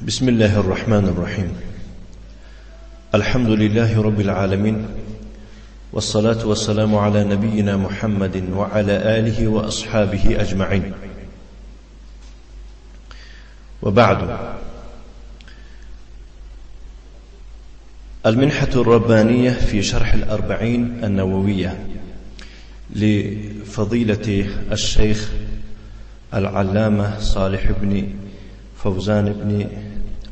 بسم الله الرحمن الرحيم. الحمد لله رب العالمين، والصلاة والسلام على نبينا محمد وعلى آله وأصحابه أجمعين. وبعد، المنحة الربانية في شرح الأربعين النووية لفضيلة الشيخ العلامة صالح بن فوزان بن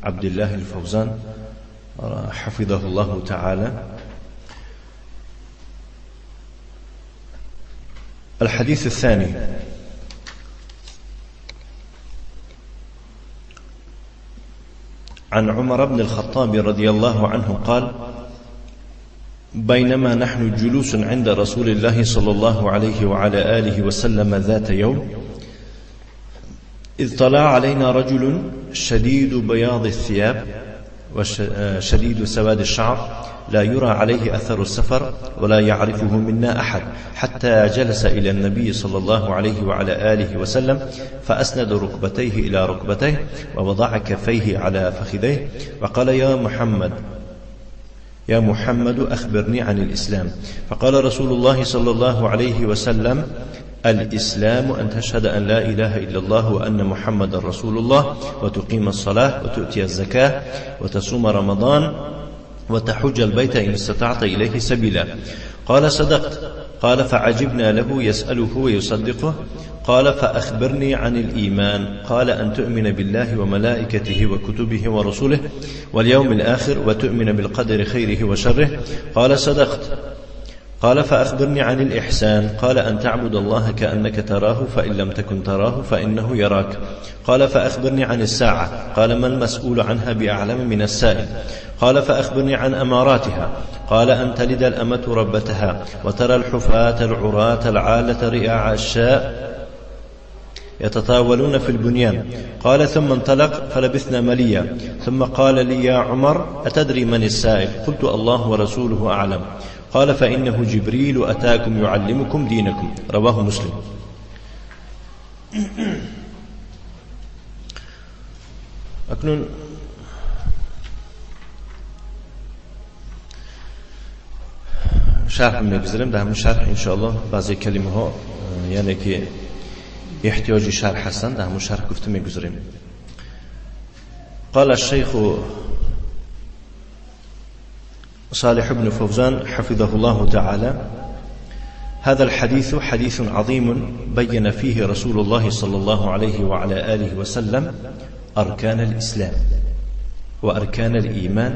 عبد الله الفوزان حفظه الله تعالى. الحديث الثاني عن عمر بن الخطاب رضي الله عنه قال: بينما نحن جلوس عند رسول الله صلى الله عليه وعلى آله وسلم ذات يوم، إذ طلع علينا رجل شديد بياض الثياب وشديد سواد الشعر، لا يرى عليه أثر السفر ولا يعرفه منا أحد، حتى جلس إلى النبي صلى الله عليه وعلى آله وسلم، فأسند ركبتيه إلى ركبتيه ووضع كفيه على فخذيه، وقال: يا محمد، يا محمد، أخبرني عن الإسلام. فقال رسول الله صلى الله عليه وسلم: الإسلام أن تشهد أن لا إله إلا الله وأن محمد رسول الله، وتقيم الصلاة وتؤتي الزكاة وتصوم رمضان وتحج البيت إن استطعت إليه سبيلا. قال: صدقت. قال: فعجبنا له يسأله ويصدقه. قال: فأخبرني عن الإيمان. قال: أن تؤمن بالله وملائكته وكتبه ورسله واليوم الآخر، وتؤمن بالقدر خيره وشره. قال: صدقت. قال: فأخبرني عن الإحسان. قال: أن تعبد الله كأنك تراه، فإن لم تكن تراه فإنه يراك. قال: فأخبرني عن الساعة. قال: ما المسؤول عنها بأعلم من السائل. قال: فأخبرني عن أماراتها. قال: أن تلد الأمة ربتها، وترى الحفاة العراة العالة رئاع الشاء يتطاولون في البنيان. قال: ثم انطلق فلبثنا مليا، ثم قال لي: يا عمر، أتدري من السائل؟ قلت: الله ورسوله أعلم. قال: فإنه جبريل أتاكم يعلمكم دينكم. رواه مسلم. اکنون شرح میگذاریم. در همون شرح انشاءالله بعضی کلمه ها یعنی که احتیاج شرح هستند، در همون شرح گفته میگذاریم. قال الشيخ صالح بن فوزان حفظه الله تعالى: هذا الحديث حديث عظيم بين فيه رسول الله صلى الله عليه وعلى آله وسلم أركان الإسلام وأركان الإيمان،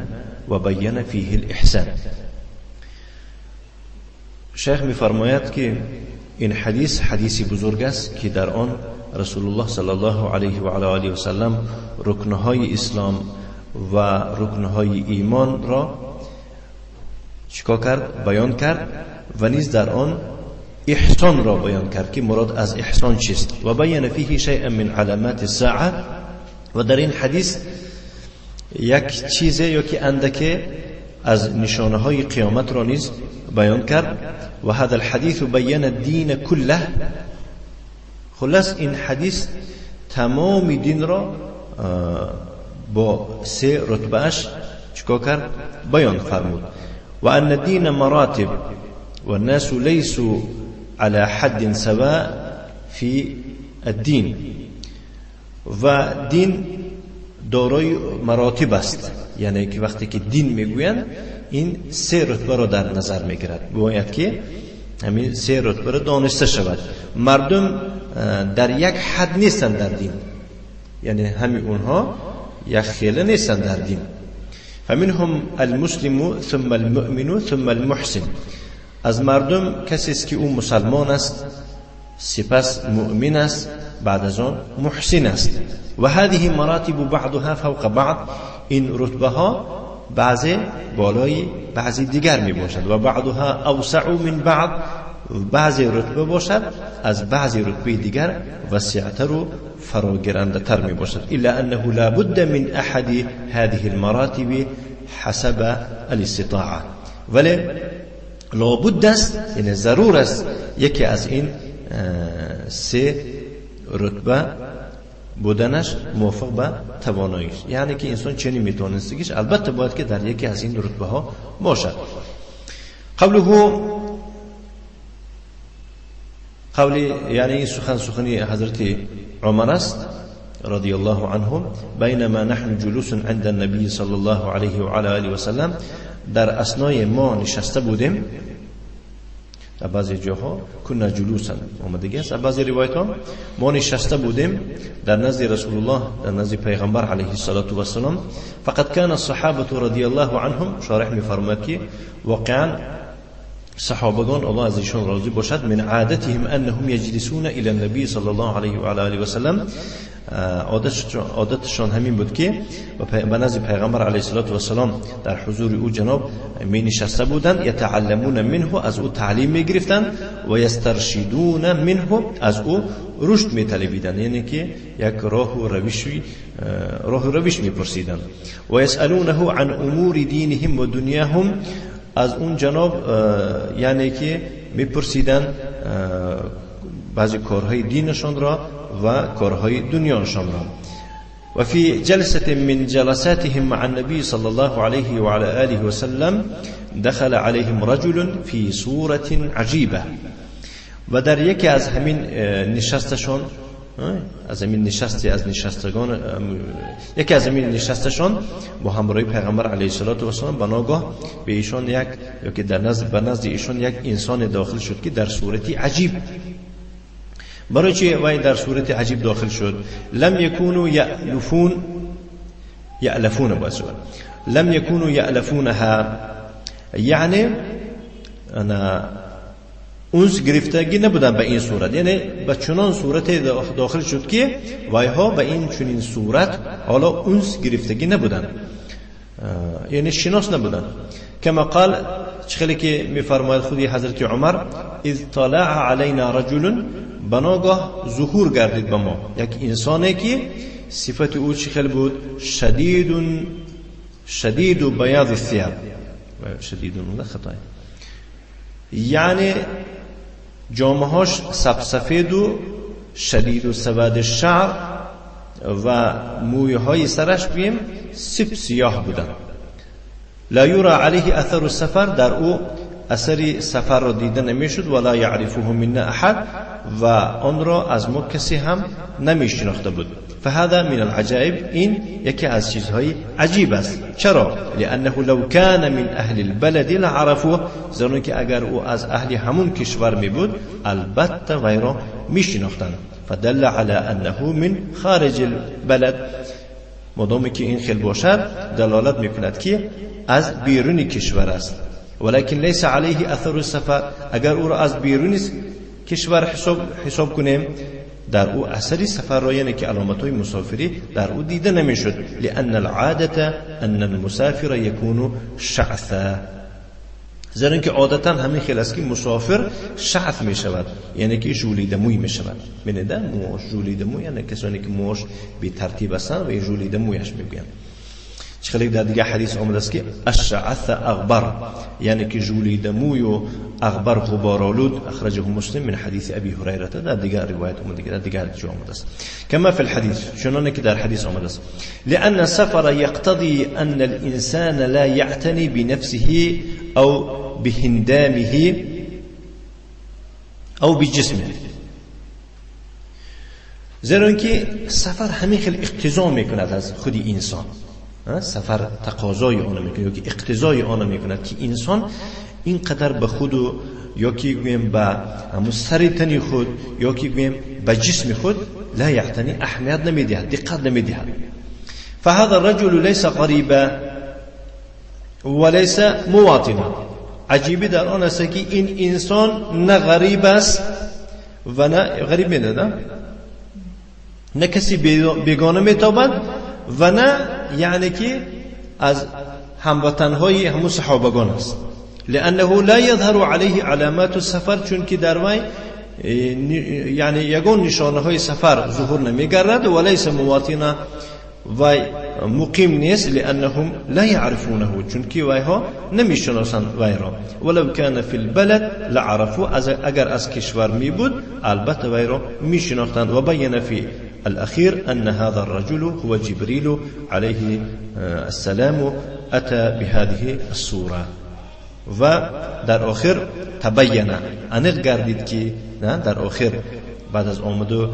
وبين فيه الإحسان. شیخ می‌فرماید که این حدیث حدیثی بزرگ است که در آن رسول الله صلی الله علیه و علی آله و سلم رکنهای اسلام و رکنهای ایمان را چیکار کرد؟ بیان کرد، و نیز در آن احسان را بیان کرد که مراد از احسان چیست. و بیان فیه شیئا من علامات الساعه. و در این حدیث یک چیز یا که اندکه از نشانه های قیامت را نیز بیان کرد. و هذا الحديث بین الدین كله. خلاص این حدیث تمام دین را با سه رتبهش چیکار کرد؟ بیان فرمود. وأن الدين مراتب والناس ليسوا على حد سواء في الدين. و دین دارای مراتب است، یعنی که وقتی که دین میگویند این سه رتبه را در نظر میگیرد. باید که همین سه رتبه را دانسته شود. مردم در یک حد نیستند در دین، یعنی همین اونها یک خیله نیستند در دین. فمنهم المسلم ثم المؤمن ثم المحسن. از مردم کسی است که او مسلمان است، سپس مؤمن است، بعد از آن محسن است. و هذه مراتب بعضها فوق بعض. این رتبه ها بعضی بالای بعضی دیگر می باشد. و بعضها اوسع من بعض. بعضی رتبه باشد از بعضی رتبه دیگر وسیعتر و فراگیرنده تر می باشد. الا انه لا بد من احد هذه المراتب حسب الاستطاعه. ولی لابد است، یعنی ضرور است، یکی از این سه رتبه буданаш мувофиқ ба тавоноиш, яъне ки инсон чунин метавонистагиш албатта бояд ки дар яке аз ин рутбаҳо бошад. قوله قولی یعنی این سخن سخنی حضرت عمر است رضی الله عنه بینما نحن جلوس عند النبی صلی الله علیه و علی آله و سلم، در اثنای ما نشسته بودیم، در بعضی جاها کنا جلوسا آمدگی است، در بعضی روایت ها ما نشسته بودیم در نزد رسول الله، در نزد پیغمبر علیه الصلاة والسلام. فقد كان الصحابة رضی الله عنهم، شارح می‌فرماید که واقعا صحابگان الله از ایشان راضی باشد، من عادتهم انهم یجلسون الى النبی صلی الله علیه و علی آله و سلم، عادتشان همین بود که به نزد پیغمبر علیه الصلاة والسلام در حضور او جناب می نشسته بودند، یتعلمون منه، از او تعلیم می گرفتند، و یسترشدون منه، از او رشد می طلبیدند، یعنی که یک راه و روش می پرسیدند، و یسألونه عن امور دینهم و دنیاهم، از اون جناب یعنی که می پرسیدند بعضی کارهای دینشان را و کارهای دنیاشان را. و فی جلسة من جلساتهم مع النبي صلى الله عليه وعلى آله وسلم دخل عليهم رجل في صورة عجيبة. و در یکی از همین نشستشان، از همین نشستی از نشستگان، یکی از همین نشستشان با همراهی پیغمبر علیه الصلاة والسلام، بناگاه به ایشان یک یا که در نزد به نزد ایشان یک انسان داخل شد که در صورتی عجیب. برای چی وی در صورت عجیب داخل شد؟ لم یکونوا یألفون، یألفون باید شود، لم یکونوا یألفونها، یعنی انا اونس گرفتگی نبودن به این صورت، یعنی به چنان صورت داخل شد که ویها به این چنین صورت حالا اونس گرفتگی نبودن، یعنی شناس نبودن. کما قال، چخلی که میفرماید خودی حضرت عمر، اذ طلع علینا رجل، بناگاه ظهور گردید به ما یک انسانی که صفت او چه خیلی بود؟ شدید شدید بیاض الثياب، شدید نه خطای، یعنی جامه‌هاش سب سفید و شدید و سواد الشعر و مویهای سرش بیم سب سیاه بودن. لا یرى علیه اثر السفر، در او اثر سفر را دیده نمیشد، ولا یعرفه منا احد، و آن را از ما کسی هم نمیشناخته بود. فهذا من العجائب، این یکی از چیزهای عجیب است. چرا؟ لانه لو كان من اهل البلد لعرفوه، زیرا که اگر او از اهل همون کشور می بود البته وی را میشناختند. فدل على انه من خارج البلد، مادامی که این خیل باشد دلالت میکند که از بیرون کشور است. ولكن ليس عليه اثر السفر، اگر او را از بیرون کشور حساب کنیم در او اثر سفر را، یعنی که علامت‌های مسافری در او دیده نمیشد. لأن العادة أن المسافر يكون شعثا، زیرا که عادتا همین خیل است که مسافر شعث می شود، یعنی که ژولیده موی می شود. ببینید موش ژولیده موی، یعنی کسانی که موش بی ترتیب هستند و ژولیده مویش میگویند. خیلی در دیگه حدیث آمده است که الشعث اغبر، یعنی که ژولیده موی و اغبر غبارآلود، اخرجه مسلم من حدیث ابی هریره. در دیگه روایت آمده، در دیگه جا آمده است. کما فی الحدیث، چنانه که در حدیث آمده است. لأن السفر يقتضي أن الإنسان لا يعتني بنفسه أو بهندامه أو بجسمه، زیرا که سفر همین خیلی اقتضا میکند از خود انسان. سفر تقاضای آن میکنه یا که اقتضای آن میکند که انسان اینقدر به خود و یا که گویم به همون سر تنی خود یا که گویم به جسم خود لا یعتنی، اهمیت نمیدهد، دقت نمیدهد. فهذا الرجل ليس غریبا وليس مواطنا. عجیبی در آن است که این انسان نه غریب است و نه غریب میدهد، نه کسی بیگانه میتابد و نه یعنی که از هموطنهای همون صحابگان است. لأنه لا يظهر عليه علامات السفر، چون که در وی یعنی یگان نشانه های سفر ظهور نمیگردد. و لیس مواطنا، و مقیم نیست. لأنهم لا يعرفونه، چون که ویها نمیشناسند وی را. ولو كان في البلد لعرفوا، اگر از کشور می بود البته وی را میشناختند. و بین فی الأخير أن هذا الرجل هو جبريل عليه السلام أتى بهذه الصورة. و در آخر تبین انق گردید که در آخر بعد از آمد و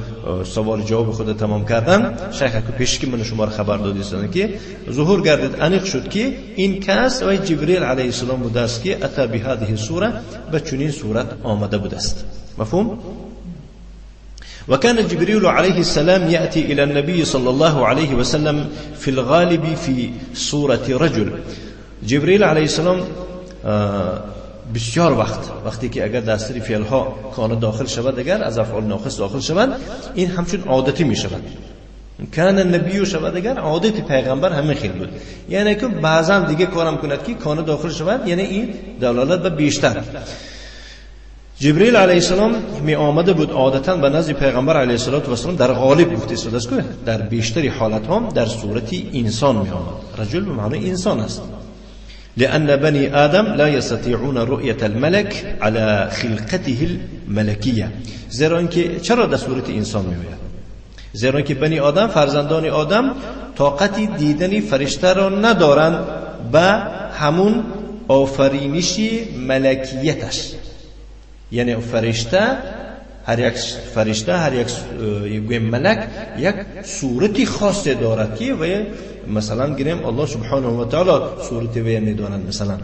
سوال جواب خود تمام کردن شیخ که پیش که من شما را خبر دادیستند که ظهور گردید انق شد که این کس و جبریل علیه السلام بوده است که اتا بهذه الصوره به چنین صورت آمده بوده است. مفهوم؟ وكان جبريل عليه السلام يأتي إلى النبي صلى الله عليه وسلم في الغالب في صورة رجل. جبريل عليه السلام بسیار وقت وقتی که اگر در سری فعلها کان داخل شود، اگر از افعال ناقص داخل شود، این همچون عادتی می شود. کان النبی شود اگر عادت پیغمبر همین خیلی بود، یعنی که بعضا دیگه کارم کند که کان داخل شود، یعنی این دلالت به بیشتر. جبریل علیه السلام می آمده بود عادتا به نزد پیغمبر علیه السلام در غالب گفته شده است که در بیشتر حالت هم در صورت انسان می آمد. رجل به معنی انسان است. لأن بني آدم لا يستطيعون رؤية الملك على خلقته الملكية. زیرا اینکه چرا در صورت انسان میآید؟ زیرا اینکه بنی آدم، فرزندان آدم، طاقت دیدن فرشته را ندارند به همون آفرینش ملکیتش. یعنی فرشته، هر یک فرشته، هر یک ملک یک صورتی خاص دارد که و مثلا گیریم الله سبحانه و تعالی صورت وی میدانند مثلا.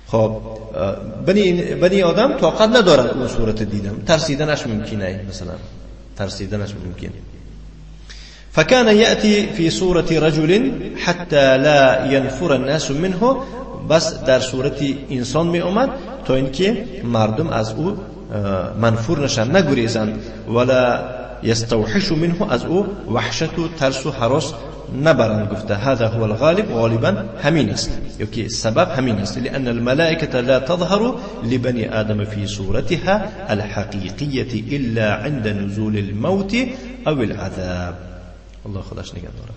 خب بنی آدم طاقت ندارد اون صورت دیدن، ترسیدنش ممکنه، مثلا ترسیدنش ممکنه. فكان يأتي في صورة رجل حتى لا ينفر الناس منه. بس در صورت انسان می اومد تا اینکه مردم از او منفور نشن، نگریزند، ولا یستوحش منه، از او وحشت و ترس و هراس نبرند. گفته هذا هو الغالب، غالبا همین است، یا که سبب همین است. لأن الملائكة لا تظهر لبني آدم في صورتها الحقيقية إلا عند نزول الموت أو العذاب. الله خودش نگه دارد.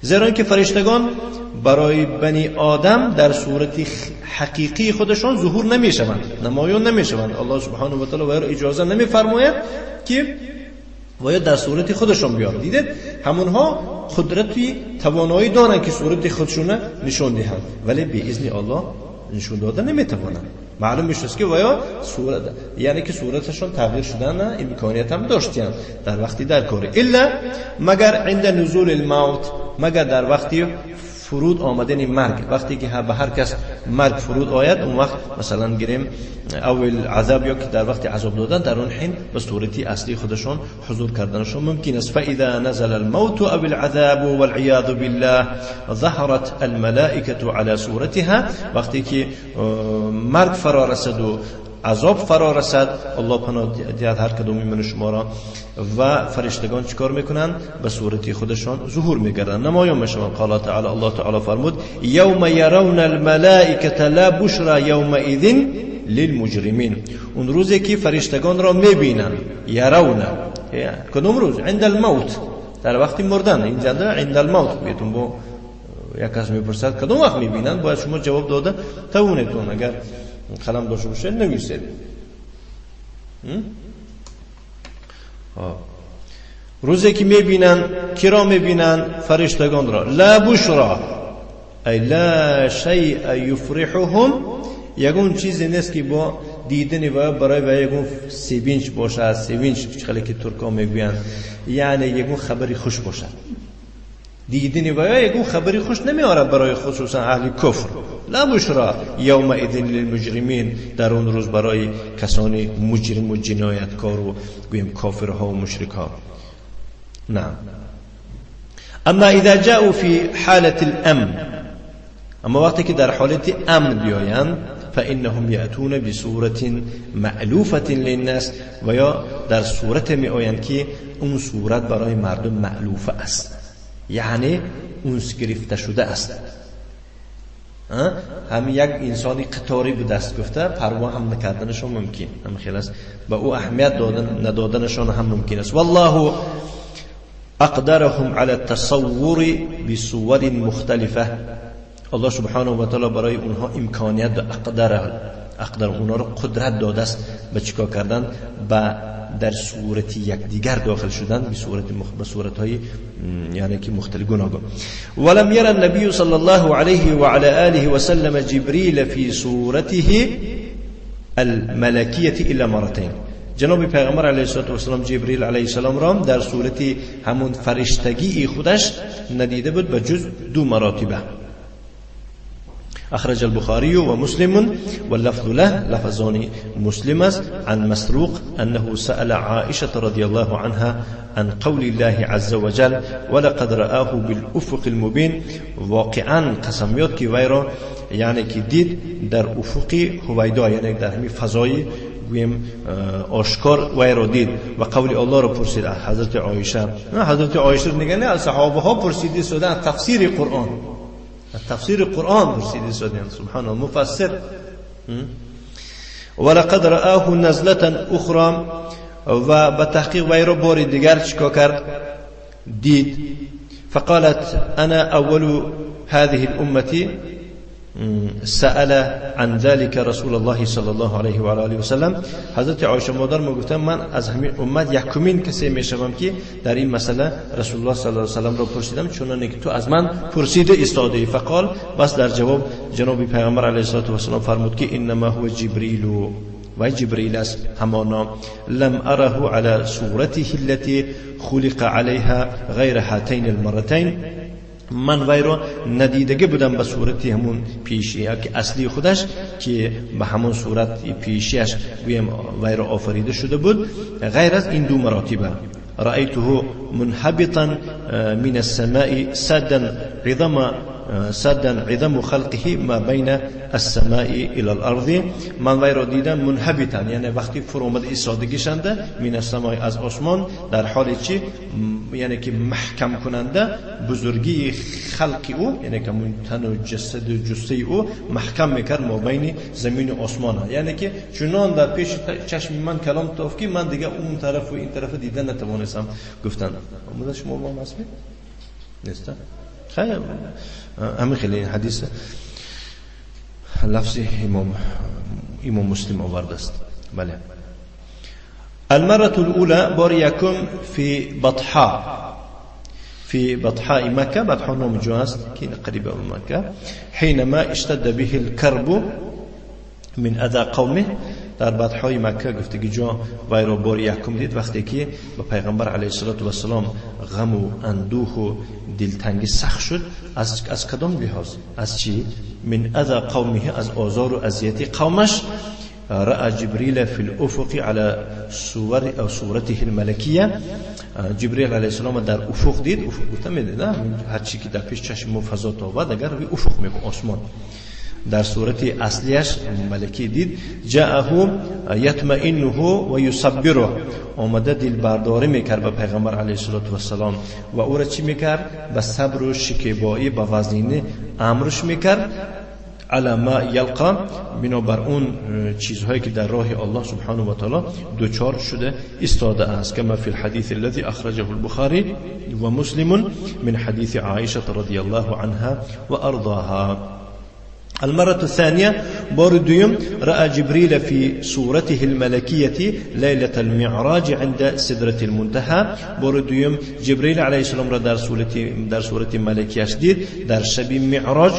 زیرا اینکه فرشتگان برای بنی آدم در صورت حقیقی خودشان ظهور نمیشوند، نمایان نمیشوند. الله سبحانه و تعالی برای اجازه نمیفرماید که باید در صورت خودشان بیاد. دیدید همونها قدرتی توانایی دارند که صورت خودشون نشون دهند، ولی به اذن الله نشون داده نمیتوانند. معلوم میشه که ویا صورت، یعنی که صورتشون تغییر شدن امکانیت هم داشتن در وقتی در کار، الا مگر عند نزول الموت، مگر در وقتی فرود آمدن مرگ. وقتی که به هر کس مرگ فرود آید، اون وقت مثلا گیریم اول عذاب، یا که در وقت عذاب دادن، در اون حین به صورت اصلی خودشون حضور کردنشون ممکن است. فاذا نزل الموت او العذاب والعیاذ بالله ظهرت الملائکه على صورتها. وقتی که مرگ فرا رسد و عذاب فرا رسد، الله پناه دهد هر کدوم من شما را، و فرشتگان چیکار میکنن؟ به صورت خودشان ظهور میگردن، نمایان میشوند. قال تعالی، الله تعالی فرمود یوم یرون الملائکه لا بشرى یومئذ للمجرمین. اون روزی که فرشتگان را میبینن، یرون، کدوم روز؟ عند الموت، در وقتی مردن. اینجا عند الموت بهتون با یک کس میپرسد کدوم وقت میبینن، باید شما جواب داده توانتون. اگر قلم داشته باشه نویسید. روزی که میبینن، کی را میبینن؟ فرشتگان را. لا بشرا ای لا شیء یفرحهم، یگون چیزی نیست که با دیدن و برای و یگون sevinç باشد. sevinç چقدر که ترکا میگویند، یعنی یگون خبری خوش باشد. دیدن و یگون خبری خوش نمیاره برای خصوصا اهل کفر. لا بشرا یومئذ للمجرمین، در اون روز برای کسانی مجرم و جنایتکار و گویم کافرها و مشرکها. نعم. اما اذا جاءوا في حالة الامن، اما وقتی که در حالت امن بیایند، فانهم یأتون بصورة مألوفة للناس، و یا در صورت می آیند که اون صورت برای مردم مألوفه است، یعنی اونس گرفته شده است. هم یک انسانی قطاری به دست گفته پروا هم نکردنشون ممکن، هم خیلی است، به او اهمیت دادن ندادنشون هم ممکن است. والله اقدرهم على التصور بصور مختلفه. الله سبحانه و تعالی برای اونها امکانیت اقدره، اقدر اونا رو قدرت داده است به چیکار کردن؟ به در صورت یکدیگر داخل شدن، به صورت به صورت‌های یعنی که مختلف گوناگون. ولم ير النبي صلى الله عليه وعلى آله وسلم جبريل في صورته الملكية إلا مرتين. جناب پیغمبر علیه الصلاة والسلام جبریل علیه السلام را در صورت همون فرشتگی خودش ندیده بود به جز دو مراتبه. أخرج البخاري ومسلم واللفظ له، لفظان مسلم عن مسروق أنه سأل عائشة رضي الله عنها عن قول الله عز وجل ولقد رآه بالأفق المبين. واقعا قسمیات که وی را یعنی که دید در افق هویدا، یعنی در همین فضای گویم آشکار وی را دید. و قول الله را پرسید حضرت عایشه. نه حضرت عایشه نگه نه، از صحابه ها پرسیده شدن تفسیر قرآن، تفسیر قرآن پرسیده شدن. سبحان الله مفسر. ولقد رآه نزلة أخرى، و به تحقیق وی را بار دیگر چیکار کرد؟ دید. فقالت أنا أول هذه الأمة سأل عن ذلك رسول الله صلى الله عليه وعلى آله وسلم. حضرت عایشه مادر ما گفتن من از همین امت یکمین کسی میشوم که در این مسئله رسول الله صلی الله علیه و سلم را پرسیدم، چون که تو از من پرسیده ایستاده. فقال، بس در جواب جناب پیغمبر علیه الصلاة والسلام فرمود که انما هو جبریل، و جبریل است همانا، لم اره على صورته التي خلق عليها غیر هاتین المرتين. من وی را ندیدگی بودم به صورت همون پیشی که اصلی خودش که به همون صورت پیشیش گویم وی را آفریده شده بود، غیر از این دو مراتبه. رأیته منحبطا من السماء سدا عظم خلقه ما بین السماء الى الارض. من وی را دیدم منحبطا، یعنی وقتی فرامد ایستادگیشنده، من السماء از آسمان، در حال چی؟ یعنی که محکم کننده بزرگی خلق او، یعنی که تن و جسد و جسه او محکم میکرد ما بین زمین و آسمان، یعنی که چنان در پیش چشم من کلام توف که من دیگه اون طرف و این طرف دیدن نتوانستم. گفتن آمده شما با هم هستید؟ نیست؟ خیلی همین خیلی این حدیث لفظ امام مسلم آورده است. بله. المرة الأولى بار یکم في بطحاء، في بطحاء مكة. بطحاء نام جا است که قریب مکه. حينما اشتد به الكرب من اذى قومه. در بطحای مکه گفتگی جا وی را بار یکم دید وقتی که به پیغمبر علیه الصلاة والسلام غم و اندوه و دلتنگی سخت شد. از کدام لحاظ؟ از چی؟ من اذى قومه، از آزار و اذیت قومش. رأى جبريل في الأفق على صور أو صورته الملكية. جبريل علیه السلام در افق دید. افق گفتم میدید نه، هر چی که در پیش چشم فضا تابد اگر افق میگه آسمان، در صورت اصلیش ملکی دید. جاءه یطمئنه و یصبره، آمده دل برداری میکرد به پیغمبر علیه الصلاة والسلام و او را چی میکرد؟ به صبر و شکیبایی به وزنینه امرش میکرد. علی ما یلقا، بنابر اون چیزهایی که در راه الله سبحانه و تعالی دوچار شده ایستاده است. کما فی الحدیث الذي اخرجه البخاری و مسلم من حدیث عایشه رضی الله عنها و ارضاها. المرة الثانية بار دوم رأى جبريل في صورته الملكية ليلة المعراج عند سدرة المنتهى. بار دوم جبريل عليه السلام را در صورت ملکیش دید در شب معراج.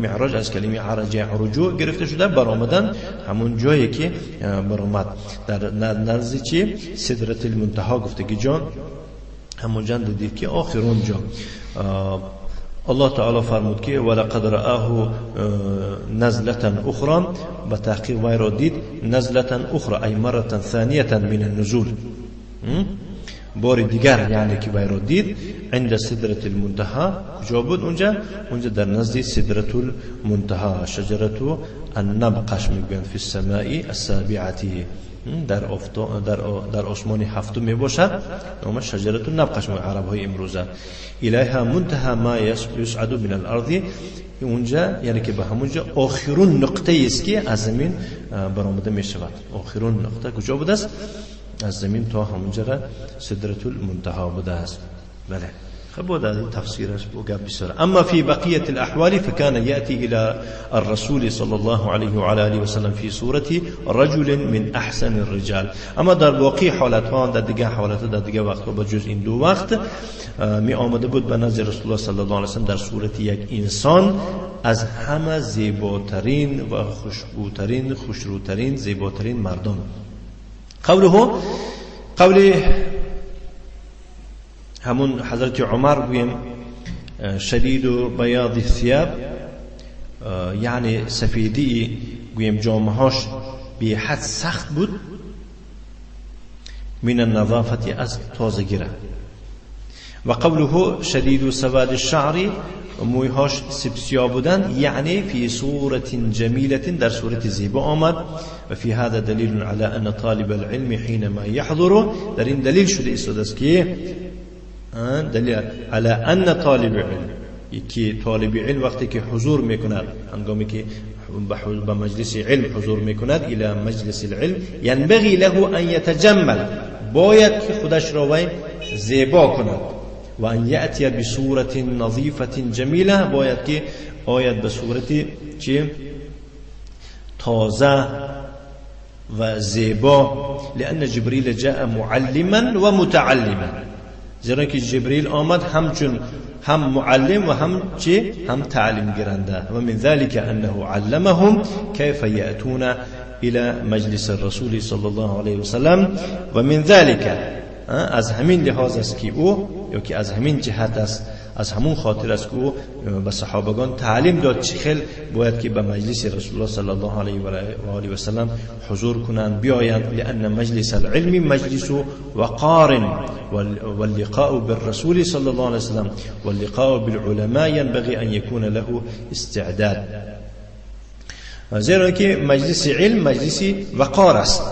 معراج از کلمه عرج عرجو گرفته شده، برآمدن همون جایی که برآمد در نزد چی؟ سدرة المنتهى گفتگی جان همون جا دید که آخرون جا الله تعالی فرمود که ولقد رآه نزلة أخرى، به تحقیق وی را دید نزلة أخرى ای مرة ثانية من النزول، بار دیگر یعنی که وی را دید عند سدرة المنتهى. کجا بود اونجا؟ اونجا در نزد سدرة المنتهى، شجرة النبقش میگویند، فی السماء السابعة، در آسمان هفتم می باشد، نام شجرة النبقش عرب های امروزه. الیها منتهى ما یسعد من الارض، اونجا یعنی که به همونجا آخرون نقطه است که از زمین برآمده می شود. آخرون نقطه کجا بوده است؟ از زمین تا همونجا را سدرة المنتهى بوده است. بله. خب هذا تفسير بسرعة. أما في بقية الأحوال فكان يأتي إلى الرسول صلى الله عليه وعلى آله وسلم في صورة رجل من أحسن الرجال. اما در باقی حالت ها، در دیگه حالت ها، در دیگه وقت ها به جز این دو وقت می آمده بود به نزد رسول الله صلی الله علیه وسلم در صورت یک انسان از همه زیباترین و خوشبوترین، خوشروترین، زیباترین مردم. قوله، قول همون حضرت عمر گویم شدید و بیاض الثياب، یعنی سفیدی گویم جامهاش بی حد سخت بود، من النظافة از تازگیره. و قوله شدید سواد الشعر، مویهاش سبسیا بودن، یعنی فی صورت جمیلة، در صورت زیبا آمد. و فی هذا دلیل على ان طالب العلم حينما يحضر، در این دلیل شده ایستاده است که دلیل على ان طالب علم، که طالب علم وقتی که حضور میکند، هنگامی که به مجلس علم حضور میکند، الى مجلس العلم ينبغي له ان يتجمل، باید که خودش را وی زیبا کند، و ان یأتی بصورت نظیفة جمیله، باید که آید به صورت چی؟ تازه و زیبا. لأن جبریل جاء معلما و متعلما، زیرا که جبریل آمد همچون هم معلم و هم چی؟ هم تعلیم گیرنده. و من ذلك انه علمهم كيف يأتون الى مجلس الرسول صلی الله علیه وسلم. و من ذلك، از همین لحاظ است که او، یا که از همین جهت است، از همون خاطر است که او به صحابگان تعلیم داد چه خیل باید که به مجلس رسول الله صلی الله علیه و آله و سلم حضور کنند، بیایند. لأن مجلس العلم مجلس وقار، واللقاء بالرسول صلی الله علیه وسلم واللقاء بالعلماء ينبغي أن يكون له استعداد. زیرا که مجلس علم مجلس وقار است.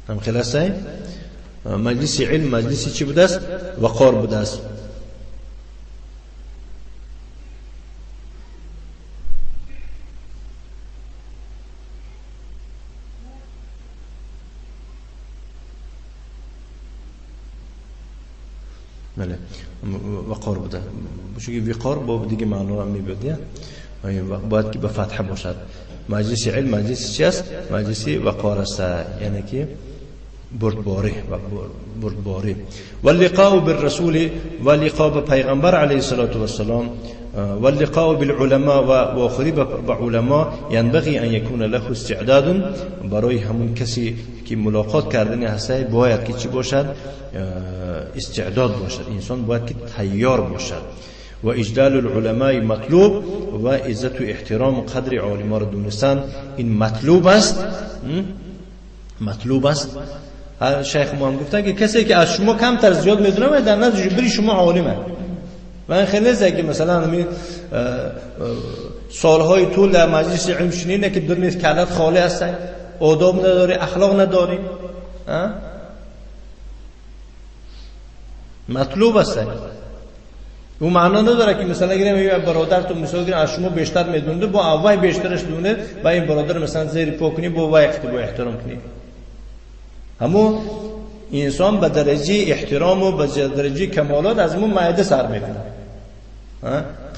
هم خلاصه مجلس علم مجلس چی بوده است؟ وقار بوده است. بله وقار بوده، چون وقار با دیگه معنا هم میبود، باید که به فتحه باشد. مجلس علم مجلس چی است؟ مجلس وقار است، یعنی که بردباری و بردباری. واللقاء بالرسول، ولقاء پیغمبر علیه الصلاة والسلام، واللقاء بالعلماء و واخری با علما ينبغي ان يكون له استعداد. برای همون کسی که ملاقات کردنی هسته باید که چی باشد؟ استعداد باشد، انسان باید که تیار باشد. و اجلال العلماء مطلوب، و عزت و احترام و قدر علما را دونستن این مطلوب است، مطلوب است. شیخ ما هم گفتن که کسی که از شما کمتر زیاد میدونه در نزد بری شما عالمه. و این خیلی نیست که مثلا همین سالهای طول در مجلس علم شنینه که در نیست کلت خالی هستن، آداب نداری، اخلاق نداری، مطلوب است. او معنا نداره که مثلا گیرم یه برادر تو مثلا گیرم از شما بیشتر میدونه، با اول بیشترش دونه و این برادر مثلا زیر پا کنی، با وقت با احترام کنی. همون انسان به درجه احترام و به درجه کمالات از مون معده سر میکنه.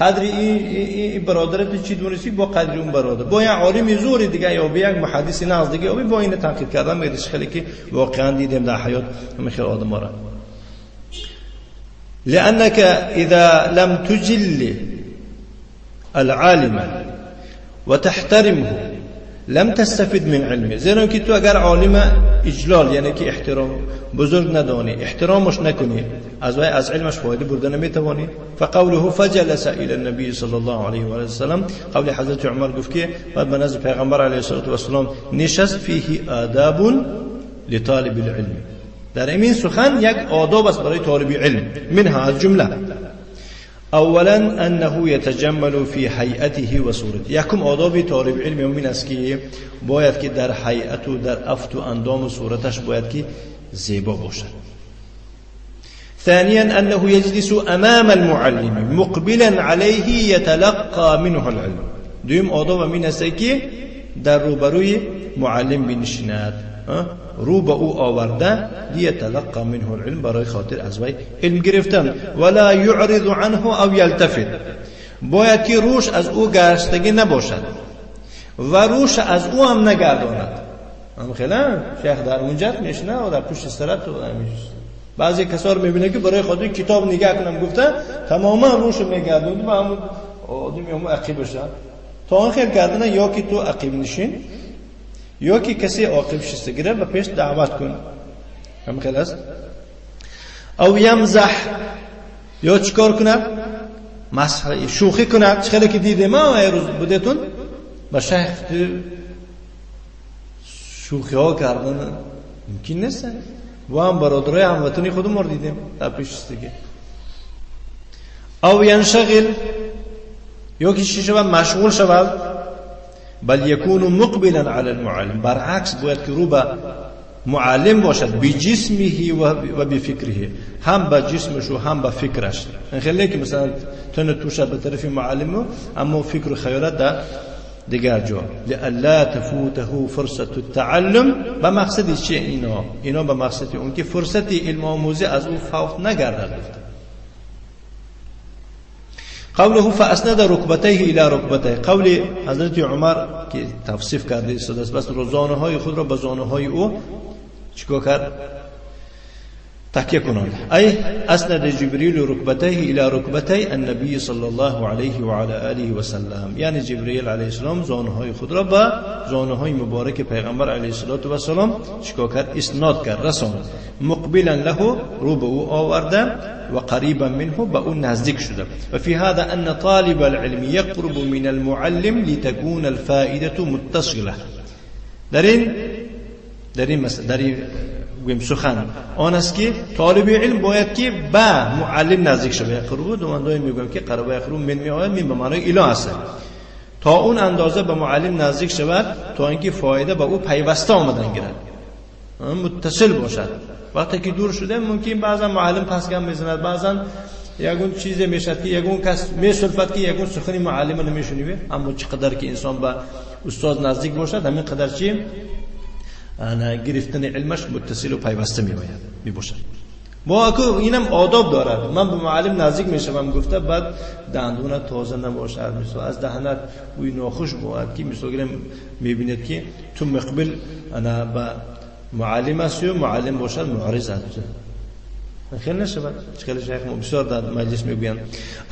قدر این برادر چی دونستی با قدر اون برادر، با یک عالم زور دیگه یا با یک محدث ناز دیگه، یا با این تنقید کردن میرش خیلی که واقعا دیدیم در حیات همین خیلی آدم را. لأنك إذا لم تجل العالم وتحترمه لم تستفد من علمه. زیرا که تو اگر عالم اجلال یعنی که احترام بزرگ ندانی، احترامش نکنی، از وی از علمش فایده برده نمیتوانی. فقوله فجلس الى النبي صلی الله علیه و سلم، قول حضرت عمر گفت که بعد به نزد پیغمبر علیه الصلاة والسلام نشست، فیه آداب لطالب العلم. در این سخن یک آداب است برای طالب علم، منها از جمله اولا انه يتجمل في هيئته وصورته. یکم آداب طالب علم این است که باید که در هیئت و در افت و اندام و صورتش باید که زیبا باشد. ثانيا انه يجلس امام المعلم مقبلا عليه يتلقى منه العلم. دوم آداب این است که در روبروی معلم بنشیند. رو به او آورده، لیتلقى منه العلم، برای خاطر از وی علم گرفتن. ولا یعرض عنه او یلتفت، باید که روش از او گشتگی نباشد و روش از او هم نگرداند. هم خیلی شیخ در اونجا میشنه و در پشت سرت و میشنه. بعضی کسا رو میبینه که برای خاطر کتاب نگاه کنم گفته تماما روش میگردوند و همون آدم همون عقیبشه. تا آن خیلی کردن یا که تو عقیب نشین یا که کسی عاقب شسته گیره و پیش دعوت کن. هم خیلی است. او یمزح، یا چیکار کند؟ مسخره شوخی کند. چه که دیده ما روز بودتون با شیخ شوخی ها کردن ممکن نیست. و هم برادرای هموطنی خودمون رو دیدیم در پیش دیگه. او ینشغل، یا که چی شود؟ مشغول شود. بل یکون مقبلا علی المعلم، برعکس باید که رو به معلم باشد، بجسمه و بفکره، هم به جسمش و هم به فکرش. خیلی که مثلا تن توشه به طرف معلم اما فکر و خیالات در دیگر جا. لئلا تفوته فرصت التعلم، به مقصد چه اینا؟ اینا به مقصد اون که فرصت علم آموزی از او فوت نگردد. قوله فاسند ركبتيه الى ركبتيه، قول حضرت عمر که توصیف کرده است، بس زانوهای خود را به زانوهای او چیکار کرد؟ تکیه کنند. ای اسند جبریل ركبتيه الى ركبتي النبي صلى الله عليه وعلى آله وسلم، یعنی جبریل علیه السلام زانوهای خود را به زانوهای مبارک پیغمبر علیه السلام چیکار کرد؟ اسناد کرد، رساند. مقبلا له، رو به او آورده، و قریبا منه، به او نزدیک شده. و فی هذا ان طالب العلم يقرب من المعلم لتكون الفائدة متصلة. در این مسئله، در این گویم سخن آن است که طالب علم باید که به معلم نزدیک شود. قرب دو من دایم میگم که قرب یقرب من میآید، من به معنای اله است. تا اون اندازه به معلم نزدیک شود تا اینکه فایده به او پیوسته آمدن گیرد، متصل باشد. وقتی که دور شده ممکن بعضا معلم پسگم میزند، بعضا یگون چیزی میشد که یگون کس میسلفد که یگون سخنی معلم نمیشنوه. اما چقدر که انسان به استاد نزدیک باشد همین قدر چی گرفتن علمش متصل و پیوسته میباشد. با اینم آداب دارد. من به معلم نزدیک میشم گفته بعد دندونت تازه نباشد، مثلا از دهنت بوی ناخوش بود که مثلا گرم میبیند که تو مقبل انا به معلم است و معلم باشد معرض است. خیلی نشود. خیلی شیخ ما بسیار در مجلس میگویند.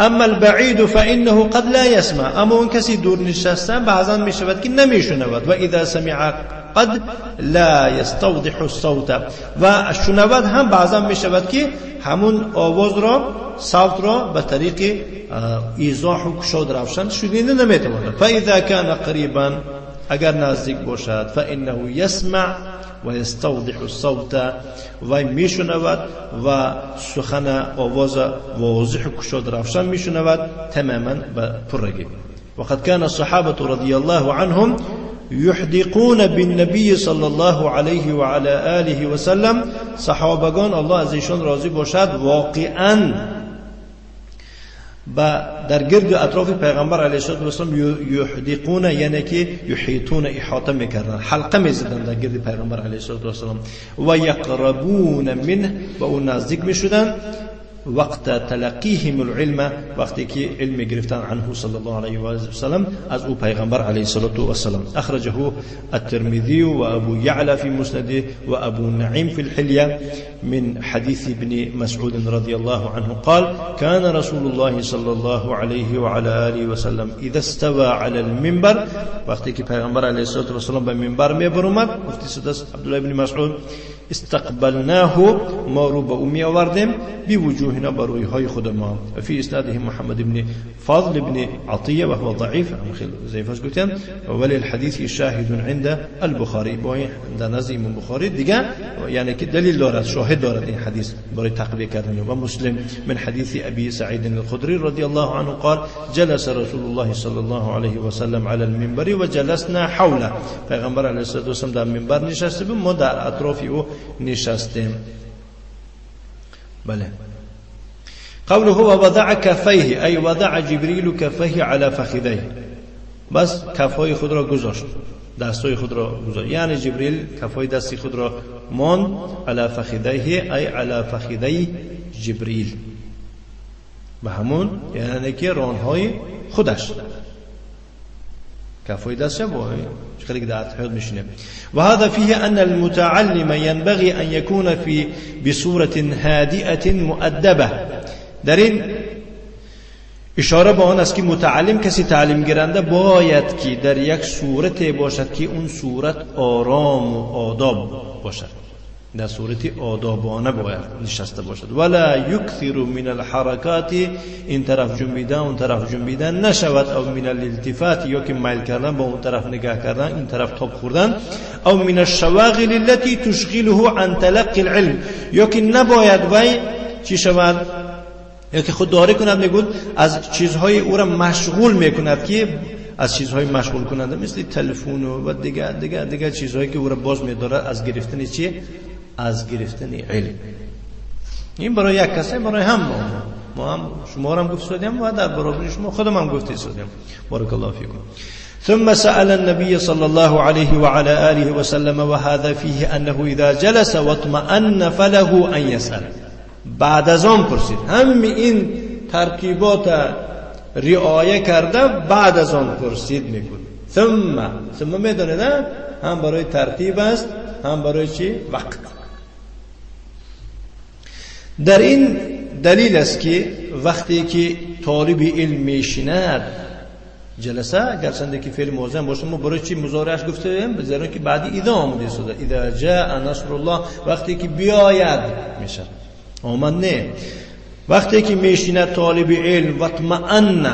اما البعید فانه قد لا يسمع، اما اون کسی دور نشسته بعضا میشود که نمیشنود. و اذا سمع قد لا يستوضح الصوت، و شنود هم بعضا میشود که همون آواز را، صوت را به طریق ایضاح و کشاد روشن شنیده نمیتواند. فاذا كان قریبا، اگر نزدیک باشد، فانه يسمع و یستوضح الصوت، و میشنود و سخن آواز واضح و کشاد روشن میشنود تماما به پرگی. وقد كان الصحابة رضي الله عنهم يحدقون بالنبي صلى الله عليه وعلى آله وسلم، صحابگان الله از ایشان راضی باشد واقعا با در گرد و اطراف پیغمبر علیه السلام یحدقون، یعنی که یحیطون، احاطه میکردن، حلقه میزدن در گرد پیغمبر علیه السلام، و یقربون منه، و او نزدیک میشدن. وقت تلقیهم العلم، وقتی که علم گرفتن عنه صلی الله علیه و سلم، از او پیغمبر علیه الصلاة والسلام. اخرجه الترمذی و ابو یعلا فی مسنده و ابو نعیم فی الحلیه من حدیث ابن مسعود رضی الله عنه قال كان رسول الله صلی الله علیه و علی آله و سلم اذا استوى علی المنبر، وقتی که پیغمبر علیه الصلاة والسلام به منبر میبرآمد، گفتی سدس عبدالله ابن مسعود استقبلناه، ما رو به او می آوردیم، بوجوهنا، بروی های خود ما. فی اسناده محمد بن فضل بن عطیه و هو ضعیف، ضعیف گفتن، ولی الحدیث شاهد عند البخاری، با این در نزد امام بخاری دیگه یعنی که دلیل دارد، شاهد دارد این حدیث برای تقویه کردن. و مسلم من حدیث ابی سعید الخدری رضی الله عنه قال جلس رسول الله صلی الله علیه و سلم علی المنبر و جلسنا حوله، پیغمبر علیه الصلاة والسلام در منبر نشسته بود، ما در اطراف او نشستیم. بله. قوله وضع كفيه، ای وضع جبریل كفيه على فخذيه، بس کفهای خود را گذاشت. دستای خود را گذاشت، یعنی جبریل کفای دستی خود را ماند علی فخذیه، ای علی فخذی جبریل، به همون یعنی که رانهای خودش کفای دستش خیلی که در اتحیات میشینه. و هذا فيه ان المتعلم ينبغي ان يكون في بصورة هادئة مؤدبة. در این اشاره به آن است که متعلم، کسی تعلیم گیرنده، باید که در یک صورت باشد که اون صورت آرام و آداب باشد، در صورت آدابانه باید نشسته باشد. ولا یکثر من الحرکات، این طرف جنبیدن اون طرف جنبیدن نشود، او من الالتفات، یا که میل کردن با اون طرف نگاه کردن، این طرف تاب خوردن، او من الشواغل التي تشغله عن تلقي العلم، یا که نباید وی چی شود، یا که خود داره کند، میگود از چیزهای او را مشغول میکند، که از چیزهای مشغول کننده مثل تلفن و دیگه دیگه دیگه چیزهایی که او را باز میدارد از گرفتن چی؟ از گرفتن علم. این برای یک کسی، برای هم ما هم شما را هم گفت سودیم و در برابر شما خودم هم گفته سودیم. بارک الله فیکم. ثم سأل النبي صلى الله عليه وعلى آله وسلم، وهذا فيه أنه إذا جلس واطمأن فله أن يسأل. بعد از آن پرسید، هم این ترتیبات رعایه کرده بعد از آن پرسید میگود. ثم میدانید هم برای ترتیب است، هم برای چی؟ وقت. در این دلیل است که وقتی که طالب علم میشیند جلسه، گرچنده که فعل ماضی هم باشه، ما برای چی مضارعش گفتیم؟ زیرا که بعدی اذا آمده شده، اذا جاء نصر الله، وقتی که بیاید میشه، آمد نه. وقتی که میشیند طالب علم و اطمأن،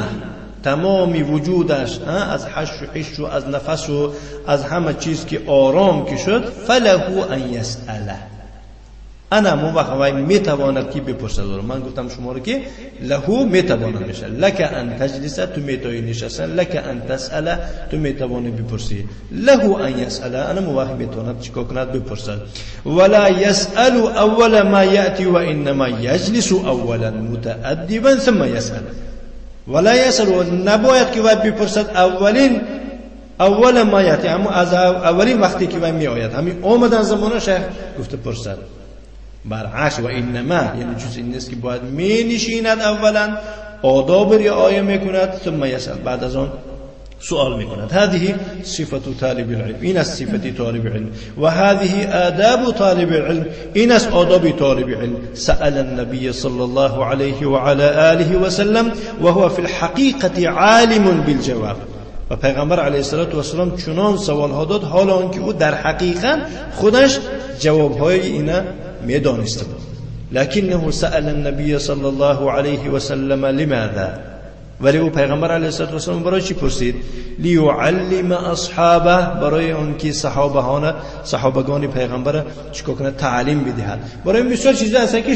تمام وجودش از حش و حش و از نفس و از همه چیز که آرام که شد، فله ان یسأله، انا مو وقت وای میتواند که بپرسد. من گفتم شما رو که لهو میتواند میشه، لک ان تجلس، تو میتوانی نشستن، لک ان تسأل، تو میتوانی بپرسی، لهو ان یسأل، انا مو وقت میتواند چیکار کند؟ بپرسد. ولا یسأل اول ما یأتی و انما یجلس اولا متأدبا ثم یسأل. ولا یسأل، نباید که وای بپرسد اولین اول ما یأتی، همون از اولین وقتی که وای میآید، همین آمدن زمانه شیخ گفته پرسد. برعکس و انما، یعنی جز این نیست که باید می نشیند اولا، آداب رعایه میکند، ثم یسأل، بعد از آن سؤال میکند. هذه صفة طالب العلم، این است صفت طالب علم. و هذه آداب طالب العلم، این است آداب طالب علم. سأل النبي صلى الله عليه وعلى آله وسلم وهو في الحقيقة عالم بالجواب. و پیغمبر علیه الصلاة والسلام چنان سوال ها داد، حال آنکه او در حقیقت خودش جوابهای اینا میدانسته بود. لكنه سأل النبي صلى الله عليه وسلم لماذا، ولی او پیغمبر علیه الصلاة والسلام برای چی پرسید؟ لیعلم اصحابه، برای آنکه صحابگان پیغمبر چیکار کنه؟ تعلیم بدهد. برای بسیار چیزا هست که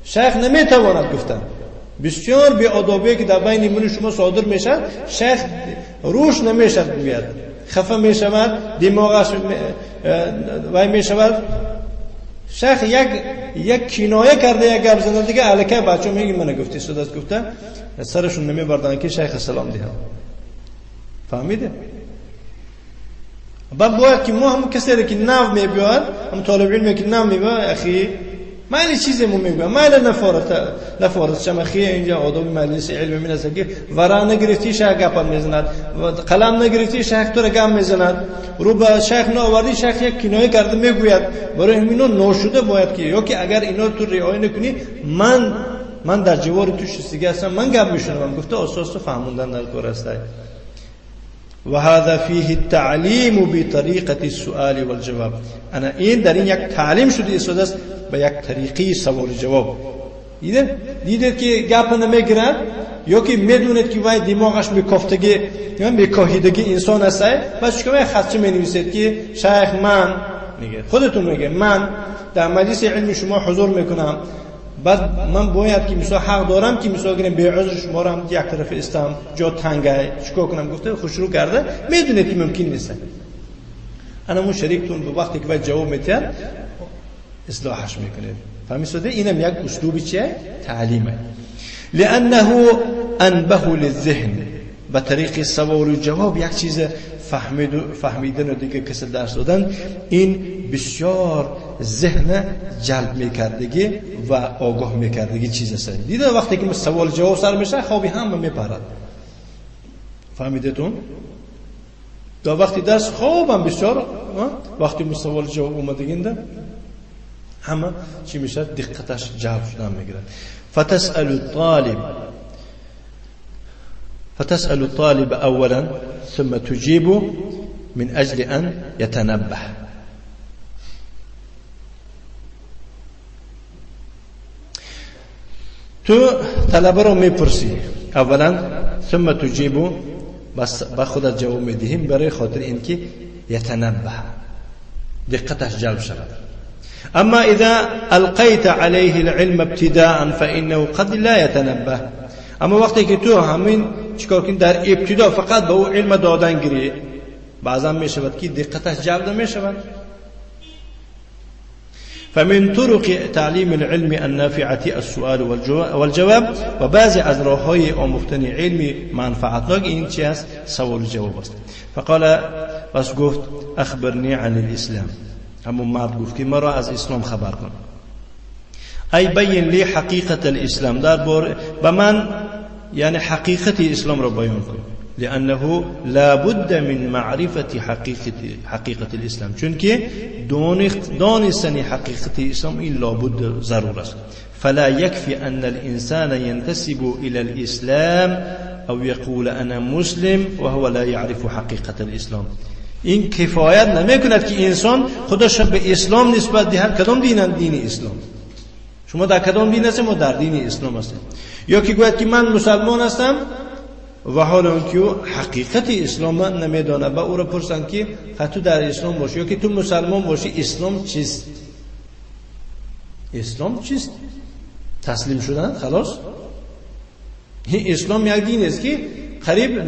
شیخ نمیتواند گفتن، بسیار بی آدابی که در بین من شما صادر میشد، شیخ روش نمیشد بگوید، خفه میشود، دماغش وای میشود. شیخ یک کنایه کرده، یک گپ زده دیگه، الکه بچه میگه من گفتی صدات گفته، سرشون نمیبردن که شیخ سلام دهم. فهمیده؟ بعد باید که ما هم کسی که نو میبیاد، هم طالب علمی که نو میبیاد، اخی معنی چیزی مو میگم، معنی نفارت شما اخی اینجا آداب مجلس علم می است که ورا نگرفتی شیخ گپ میزند، قلم نگرفتی شیخ تو را گم میزند، رو به شیخ نآوردی شیخ یک کنایه کرده میگوید. برای همینا ناشده باید که یا که اگر اینا تو رعایت نکنی، من در جوار تو شستگی هستم، من گپ میشنوم. گفته اساس تو فهموندن در کار است. و هذا فيه التعليم بطريقة السؤال والجواب. انا این در این یک تعلیم شده ایستاده است به یک طریقی سوال و جواب. دیدید که گپ نمیگیرد، یا که میدونید که وای دماغش میکافتگی یا میکاهیدگی انسان است، بس چیکار خطچه مینویسید که شیخ من میگه، خودتون میگه من در مجلس علم شما حضور میکنم، بعد من باید که مثلا حق دارم که مثلا گیرم به عذر شما را هم یک طرف استم جا تنگه چیکار کنم، گفته خوشرو کرده، میدونید که ممکن نیست. انا مون شریکتون به وقتی که باید جواب میتید اصلاحش میکنید. فهمیدید؟ اینم یک اسلوب چیه؟ تعلیمه. لانه انبه للذهن، به طریق سوال و جواب یک چیز فهمیدن و دیگه کسی درس دادن این بسیار ذهن جلب میکردگی و آگاه میکردگی چیز است. دیده وقتی که سوال جواب سر میشه خوابی هم میپرد. فهمیدتون؟ تا وقتی درس خوابم بسیار وقتی سوال جواب اومدگینده همه چی میشه دقتش جلب شدن میگیرد. فتسأل الطالب أولا ثم تجيب من أجل أن يتنبه. تو طلبه رو میپرسی اولا ثم تجيب، بس با خودت جواب میدهیم برای خاطر اینکه يتنبه دقتش جلب شود. اما اذا القيت عليه العلم ابتداء فانه قد لا يتنبه. اما وقتی که تو همین چیکار کنی در ابتدا فقط به او علم دادن گیری، بعضا میشود که دقتش جلب نمیشود. فمن طرق تعلیم العلم النافعة السؤال والجواب. و بعضی از راههای آموختن علم منفعتناک این چی است؟ سوال و جواب است. فقال، پس گفت اخبرنی عن الاسلام. همون مرد گفت که مرا از اسلام خبر کن. ای بین لی حقیقت الاسلام، در بار به من یعنی حقیقت اسلام را بیان کن. لأنه لا بد من معرفة حقیقت الاسلام، چون که دانستن حقیقت اسلام این لابد ضرور است. فلا يكفي أن الإنسان ينتسب إلى الإسلام أو يقول أنا مسلم وهو لا يعرف حقیقت الاسلام. این کفایت نمیکند که انسان خودش به اسلام نسبت دهد. کدام دین؟ دین اسلام. شما در کدام دین هستید؟ ما در دین اسلام هستیم. یا که گوید که من مسلمان هستم و حال اون که حقیقت اسلام نمیدانه، با او را پرسند که تو در اسلام باشی یا که تو مسلمان باشی، اسلام چیست؟ اسلام چیست؟ تسلیم شدن خلاص. این اسلام یک دین است که قریب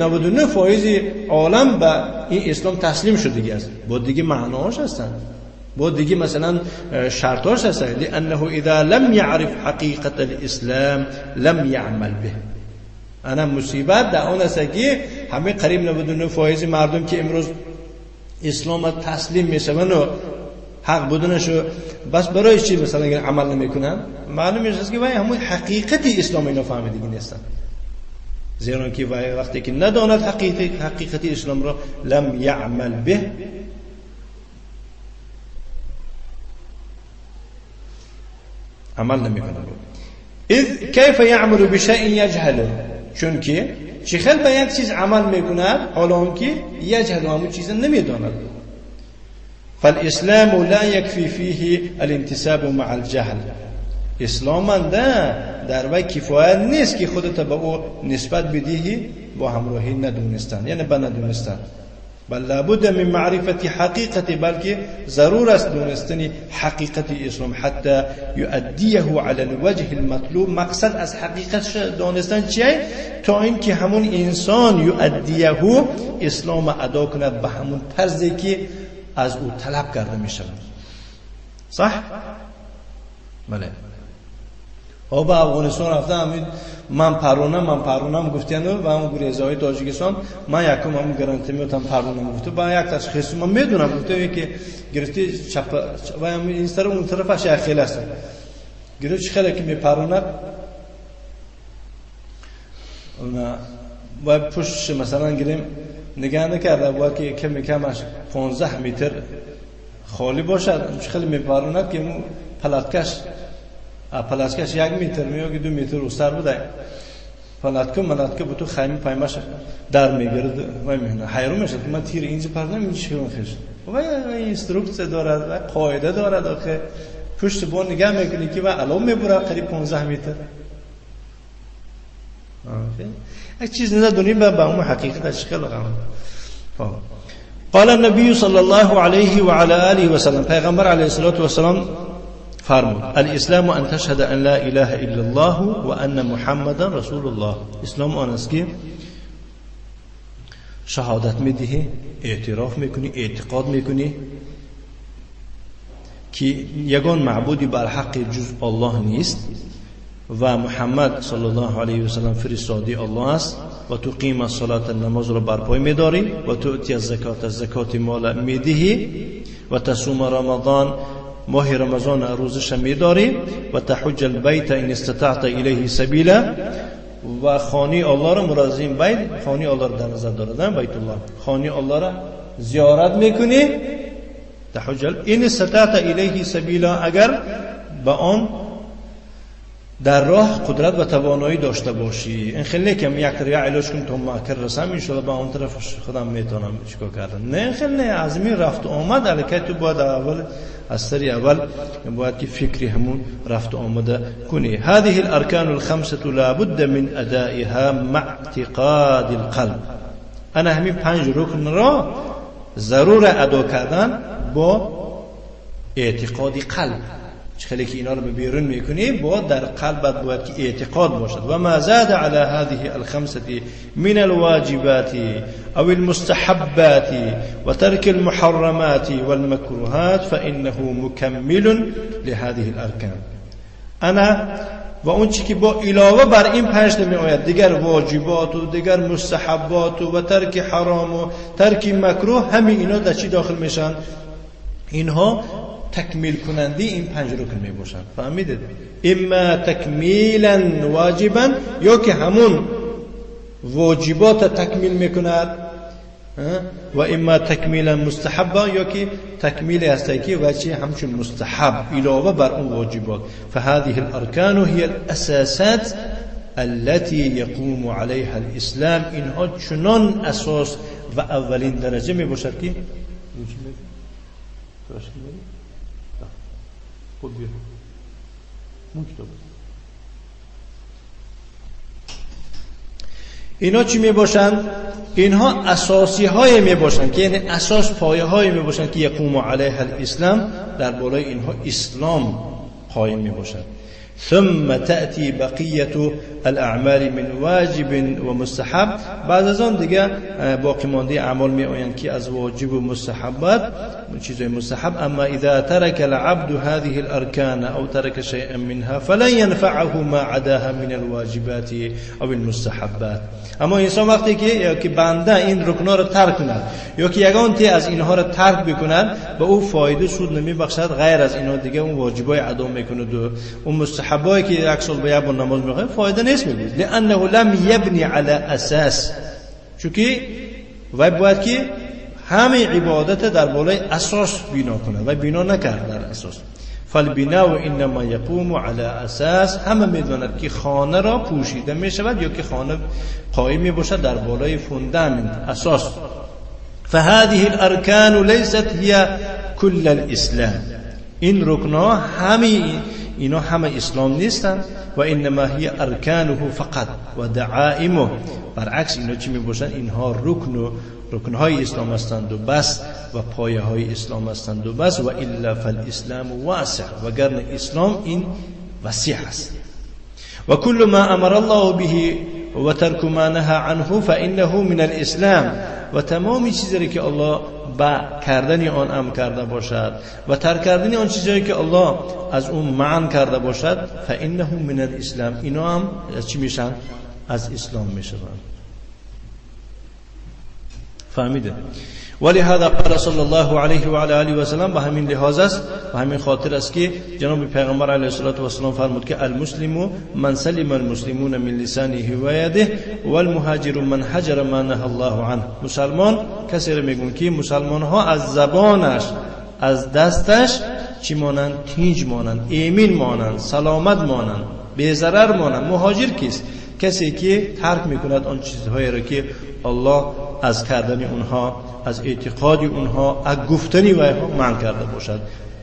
99% عالم به این اسلام تسلیم شده است. با دیگه معناش هستند، با دیگه مثلا شرطاش هستند. لانه اذا لم يعرف حقیقت الاسلام لم يعمل به. انا مصیبت در آن است که همه قریب 99% مردم که امروز اسلام تسلیم میشوند و حق بودنشو بس برای چی مثلا عمل نمیکنن؟ معلوم میشه که وای همون حقیقت اسلام اینا فهمیدگی نیستن. زیرا که وقتی که نداند حقیقت اسلام را لم یعمل به، عمل نمیکنه. اذ کیف یعمل بشیء یجهله، چون که چه خیلی به یک چیز عمل میکند حالا که یجهل همون چیز نمیداند. فالاسلام لا یکفی فیه الانتساب مع الجهل. اسلام در وی کفایت نیست که خودت به او نسبت بدهی با همراهی ندونستن، یعنی به ندونستن. بل لابد من معرفت حقیقت، بلکه ضرور است دونستن حقیقت اسلام حتی یؤدیه علی الوجه المطلوب. مقصد از حقیقت دانستن چیه؟ تا اینکه همون انسان یؤدیه اسلام ادا کند به همون طرزی که از او طلب کرده می شود. صح؟ بله. ها به افغانستان رفتم، من پرونم گفتن و هم گریزهای تاجیکستان من یکم هم گارانتی میتم پرونم گفته. با یک تشخیص من میدونم گفته که گرفتی چپ و هم این طرف اون طرفش یک خیلی است. گرفت خیلی که میپروند و پشت مثلا گیریم نگاه نکرده باید که کمی کمش 15 متر خالی باشد. خیلی میپروند که اون پلاتکش 1 متر میگه 2 متر وسر بوده. پلاتکو ملاتکو بتو خیمه پایمش در میگرد و میهنه حیرون میشه که من تیر اینجا پردم اینجا چی خش و اینستروکسیا دارد و قاعده دارد. آخه پشت بون نگاه میکنی که و الان میبره قریب 15 متر. یک چیز ندونیم به اون حقیقتش خیلی غم. قال النبي صلى الله عليه وعلى آله وسلم، پیغمبر علیه الصلاة والسلام فرمود الاسلام ان تشهد ان لا اله الا الله و ان محمدا رسول الله. اسلام آن است که شهادت میدهی، اعتراف میکنی، اعتقاد میکنی که یگان معبودی بر حق جز الله نیست و محمد صلی الله علیه و سلم فرستاده الله است. و تقیم الصلاة نماز را برپای میداری، و تؤتی الزکات زکات مال میدهی، و تصوم رمضان ماه رمضان روزش میداری، و تحج البیت ان استطعت الیه سبیلا، و خانه الله را مراد از این بیت خانه الله را در نظر دارد، بیت الله، خانه الله را زیارت میکنی، تحج ان استطعت الیه سبیلا، اگر به آن در راه قدرت و توانایی داشته باشی. این خیلی که یک طرف علاج کنم تا مکر رسم انشالله به آن طرف خودم میتونم چیکار کردن، نه خیلی نه، از این رفت آمد الکی تو باید اول از سری اول باید که فکری همون رفت آمده کنی. هذه الارکان الخمسه لابد من ادائها مع اعتقاد القلب. انا همین پنج رکن را ضرور ادا کردن با اعتقاد قلب. خیلی که اینا رو به بیرون میکنی با در قلبت باید که اعتقاد باشد. و ما زاد على هذه الخمسه من الواجبات او المستحبات و ترك المحرمات والمكروهات فانه مكمل لهذه الارکان. انا و اون چی که با علاوه بر این پنج می آید دیگر واجبات و دیگر مستحبات و ترک حرام و ترک مکروه، همین اینا در چی داخل میشن؟ اینها تکمیل کننده این پنج رکن می باشند. فهمیدید؟ اما تکمیلا واجبا، یا که همون واجبات تکمیل میکند، و اما تکمیلا مستحبا، یا که تکمیل هست که وچه همچون مستحب علاوه بر اون واجبات. فهذه الارکان هي الاساسات التي يقوم عليها الاسلام. اینها چنان اساس و اولین درجه می باشد که اینا چی می باشند؟ اینها اساسی های می باشند که یعنی اساس پایه های می باشند که یقوم علیها الاسلام، در بالای اینها اسلام قایم می باشد. ثم تأتي بقیة الاعمال من واجب و مستحب. بعد از آن دیگه باقی مانده اعمال می آیند که از واجب و مستحبات، چیزای مستحب. اما اذا ترك العبد هذه الاركان او ترك شيئا منها فلن ينفعه ما عداها من الواجبات او المستحبات. اما انسان وقتی که یا که بنده این رکن‌ها رو ترک کند یا که یگان تی از اینها رو ترک بکند، به او فایده سود نمیبخشد غیر از اینها دیگه اون واجبای ادا میکند و اون مستحبایی که یک سال به یک بار نماز میخواد فایده نیست میگوید. لانه لم یبنی علی اساس، چون وی باید که همه عبادت در بالای اساس بنا کند و بنا نکرد در اساس. فالبناء انما یقوم علی اساس. همه میداند که خانه را پوشیده میشود یا که خانه قایم میباشد در بالای فوندامنت اساس. فهذه الارکان لیست هي کل الاسلام. این رکنها همه اینا همه اسلام نیستند و انما هي ارکانه فقط و دعائمه. برعکس اینا چی میباشند؟ اینها رکن و رکنهای اسلام هستند و بس، و پایه های اسلام هستند و بس. و الا فالاسلام واسع، وگرنه اسلام این وسیع است. و کل ما امر الله به و ترک ما نهى عنه فانه من الاسلام. و تمام چیزی که الله به کردن آن امر کرده باشد و ترک کردن آن چیزایی که الله از اون منع کرده باشد فانه من الاسلام، اینا هم از چی میشن؟ از اسلام میشن. فهمیده؟ ولهذا قال صلی الله علیه و علی آله و سلم، به همین لحاظ است، به همین خاطر است که جناب پیغمبر علیه الصلاة و السلام فرمود که المسلم من سلم المسلمون من لسانه و یده والمهاجر من هجر ما نهى الله عنه. مسلمان کسی را میگون که مسلمان ها از زبانش، از دستش چی مانند؟ تینج مانند، ایمین مانند، سلامت مانند، بی ضرر مانند. مهاجر کیست؟ کسی که ترک میکند آن چیزهایی را که الله از کردن اونها، از اعتقاد اونها، از گفتن ویها منع کرده باشد.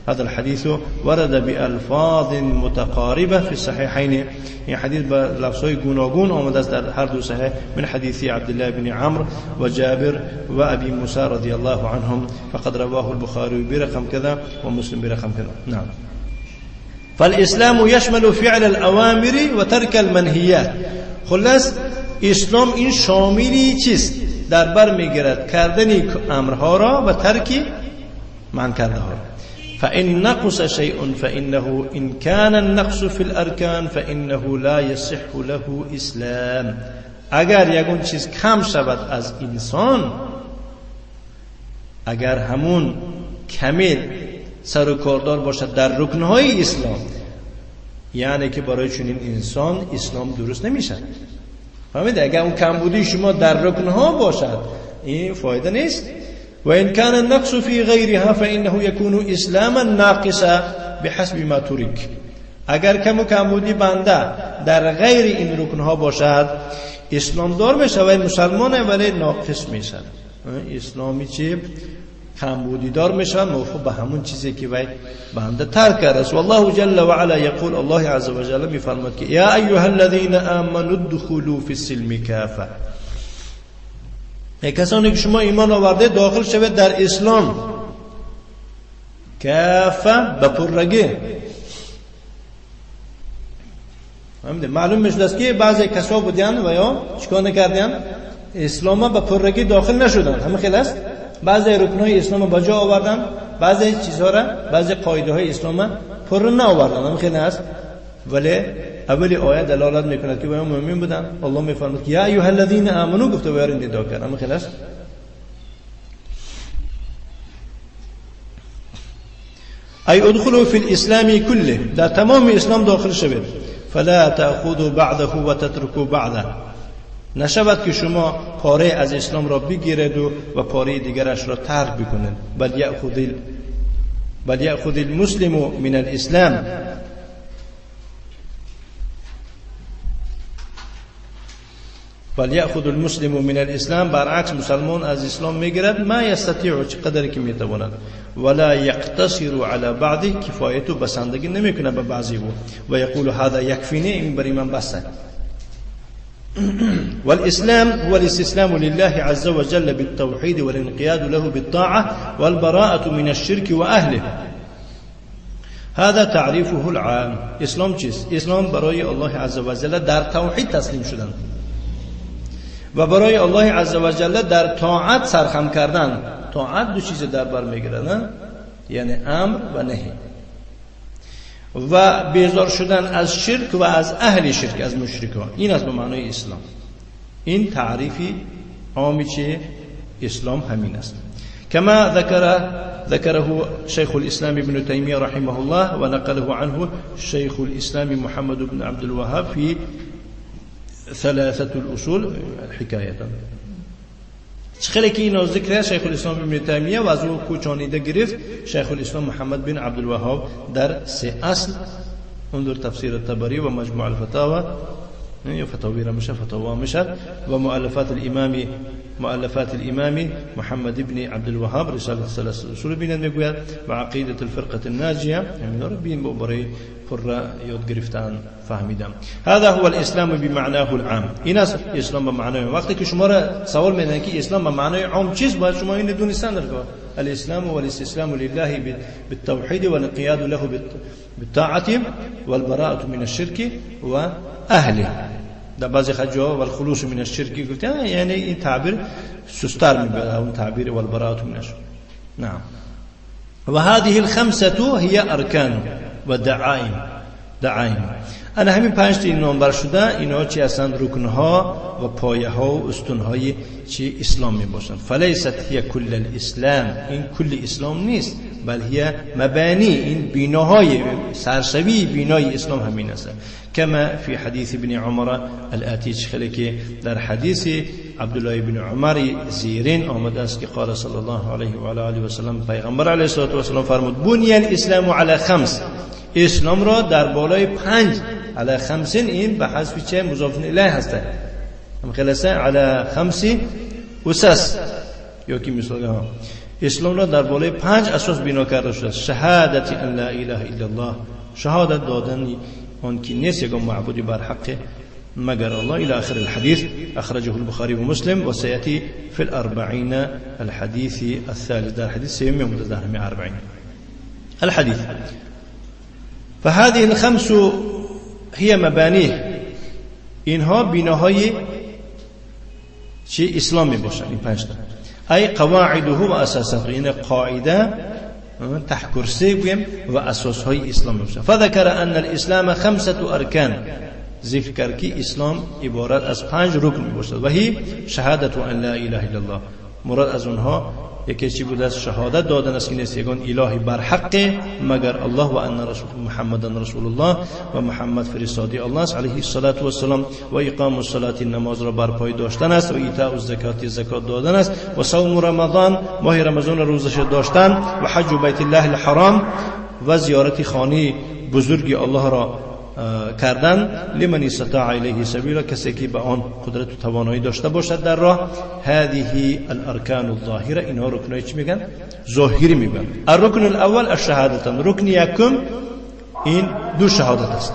هذا الحديث ورد بألفاظ متقاربة في الصحيحين. این حدیث با لفظهای گوناگون آمده است در هر دو صحیح، من حدیث عبد الله بن عمرو و جابر و ابي موسى رضي الله عنهم، فقد رواه البخاري برقم كذا ومسلم برقم كذا. نعم. فالاسلام يشمل فعل الاوامر وترك المنهيات. خلاص اسلام این شاملی چیست؟ در بر میگیرد کردن امرها را و ترک منع کرده ها را. فإن نقص شيء فإنه إن كان النقص في الأركان فإنه لا يصح له إسلام. اگر یگون چیز کم شود از انسان، اگر همون کمیل سر و کاردار باشد در رکنهای اسلام، یعنی که برای چنین انسان اسلام درست نمیشد. فهمید؟ اگر اون کمبودی شما در رکنها باشد این فایده نیست. و ان كان النقص في غيرها فانه يكون اسلاما ناقصا بحسب ما ترك. اگر کم و کمبودی بنده در غیر این رکنها باشد اسلام دار میشه و مسلمان، ولی ناقص میشه. اسلامی چه کمبودی دار میشه موافق به همون چیزی که وی بنده ترک کرده است. والله جل و علا یقول، الله عز و جل میفرماد که یا ایها الذین آمنوا ادخلوا فی السلم کافه، ای کسانی که شما ایمان آورده داخل شوید در اسلام کافه، به پرگی. معلوم میشد است که بعضی کسا بودن و یا چیکار نکردن، اسلام به پرگی داخل نشدن. همه خیلی است، بعضی رکنهای اسلام به جا آوردن، بعضی چیزها را، بعضی قاعده های اسلام پر نآوردن. همه خیلی است، ولی اولی آیه دلالت میکند که باید مؤمن بودن. الله میفرماید که یا ایها الذین آمنو گفته و ندا کرد. همه خیلی است. ای ادخلوا فی الاسلام کله، در تمام اسلام داخل شوید. فلا تأخذوا بعضه و تترکوا بعضه، نشود که شما پاره از اسلام را بگیرید و پاره دیگرش را ترک بکنید. بل یأخذ المسلم من الاسلام، بل یأخذ المسلم من الاسلام، برعکس مسلمان از اسلام میگیرد ما یستطیع، چقدر که میتواند، ولا یقتصر علی بعضه، کفایت و بسندگی نمیکنه به بعضی او، و یقول هذا یکفینی، این برای من بسه. والإسلام هو الاستسلام لله عز وجل بالتوحيد والانقياد له بالطاعة والبراءة من الشرك وأهله. هذا تعريفه العام. اسلام چیست؟ اسلام برای الله عز وجل در توحید تسلیم شدن و برای الله عز وجل در طاعت سرخم کردن. طاعت دو چیز در بر میگیرد، یعنی امر و نهی، و بیزار شدن از شرک و از اهل شرک، از مشرکان. این است به معنای اسلام. این تعریفی عامی چه اسلام همین است. كما ذكره شيخ الإسلام ابن تيمية رحمه الله ونقله عنه شيخ الإسلام محمد بن عبد الوهاب في ثلاثة الأصول حكاية. خیلی که اینا ذکر شیخ الاسلام ابن تیمیه و از او کوچانیده گرفت شیخ الاسلام محمد بن عبدالوهاب در سه اصل، انظر تفسیر الطبری و مجموع الفتاوى، یا فتاوی را میشه فتاوا میشه، و مؤلفات الامام محمد بن عبدالوهاب رساله ثلاث اصول بینند میگوید و عقیده الفرقه الناجیه. اینا رو بین برای پر یاد گرفتن فهمیدم. هذا هو الاسلام بمعناه العام. این است اسلام به معنای وقتی که شما را سوال میدن که اسلام به معنای عام چیست، باید شما این دونستن در کار. الاسلام والاستسلام لله بالتوحید والانقياد له بالطاعه والبراءه من الشرك واهله. در بعضی جاها والخلوص من الشرك گفتن، یعنی این تعبیر سستر میبره اون تعبیر والبراءه من الشرك. نعم. وهذه الخمسه هي اركان و دعایم. انا همین پنج تا این نامبر شده، اینا چی هستند؟ رکنها و پایه ها و استونهای چی اسلام می باشند. فلیست هی کل الاسلام، این کل اسلام نیست، بل هی مبانی، این بیناهای سرسوی بینای اسلام همین است. کما فی حدیث ابن عمر الاتی، خیلی که در حدیث عبدالله بن عمر زیرین آمده است که قال صلی الله علیه و آله و سلم، پیغمبر علیه الصلاة والسلام فرمود بنی الاسلام علی خمس، اسلام را در بالای پنج، علی خمسین این به حذف چه مضاف الیه هسته، هم خلاصه علی خمس اساس، یا که مثال ها اسلام را در بالای پنج اساس بنا کرده شده است. شهادت ان لا اله الا الله، شهادت دادن آن که نیست یگان معبودی بر حق مگر الله، الى آخر الحديث. اخرجه البخاري ومسلم وسيأتي في الأربعين الحديث الثالث، در حديث سيوم يوم در أربعين الحديث. فهذه الخمس هي مبانيه، اینها بناهای چه اسلام می باشند، این پنج تا، ای قواعده و اساساته، یعنی قاعده تحت کرسی گویم و اساس های اسلام می باشند. فذكر ان الاسلام خمسة ارکان، ذکر کرد که اسلام عبارت از 5 رکن میباشد و هی شهادت ان لا اله الا الله. مراد از اونها یکی چی بوده است؟ شهادت دادن است که نیست یگان الهی بر حق مگر الله و ان رسول محمدن رسول الله و محمد فرستاده الله است علیه الصلاة والسلام و اقام الصلاة نماز را برپای داشتن است و ایتاء الزکات زکات دادن است و صوم رمضان ماه رمضان را روزش داشتن و حج بیت الله الحرام و زیارت خانه بزرگ الله را کردن لمن استطاع الیه سبیلا کسی که به آن قدرت و توانایی داشته باشد در راه. هذه الارکان الظاهره اینها رکنای چی میگن؟ ظاهری میگن. الرکن الاول الشهادتان رکن یکم این دو شهادت است.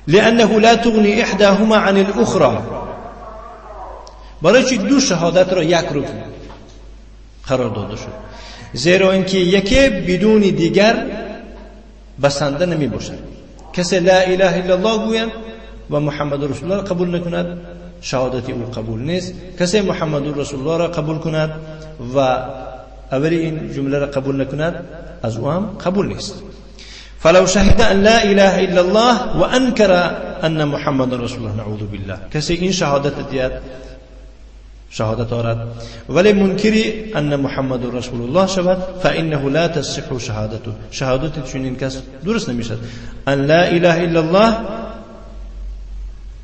لانه لا تغنی احداهما عن الاخرى برای چی دو شهادت را یک رکن قرار داده شد؟ زیرا اینکه یکی بدون دیگر بسنده نمی باشد. کسی لا اله الا الله گویند و محمد رسول الله قبول نکند شهادت او قبول نیست. کسی محمد رسول الله را قبول کند و اول این جمله را قبول نکند از او هم قبول نیست. فلو شهد ان لا اله الا الله و انکر ان محمد رسول الله نعوذ بالله کسی این شهادت دیاد شهادت دارد ولی منکری ان محمد رسول الله شود فانه لا تصح شهادته شهادت چنین کس درست نمیشد. ان لا اله الا الله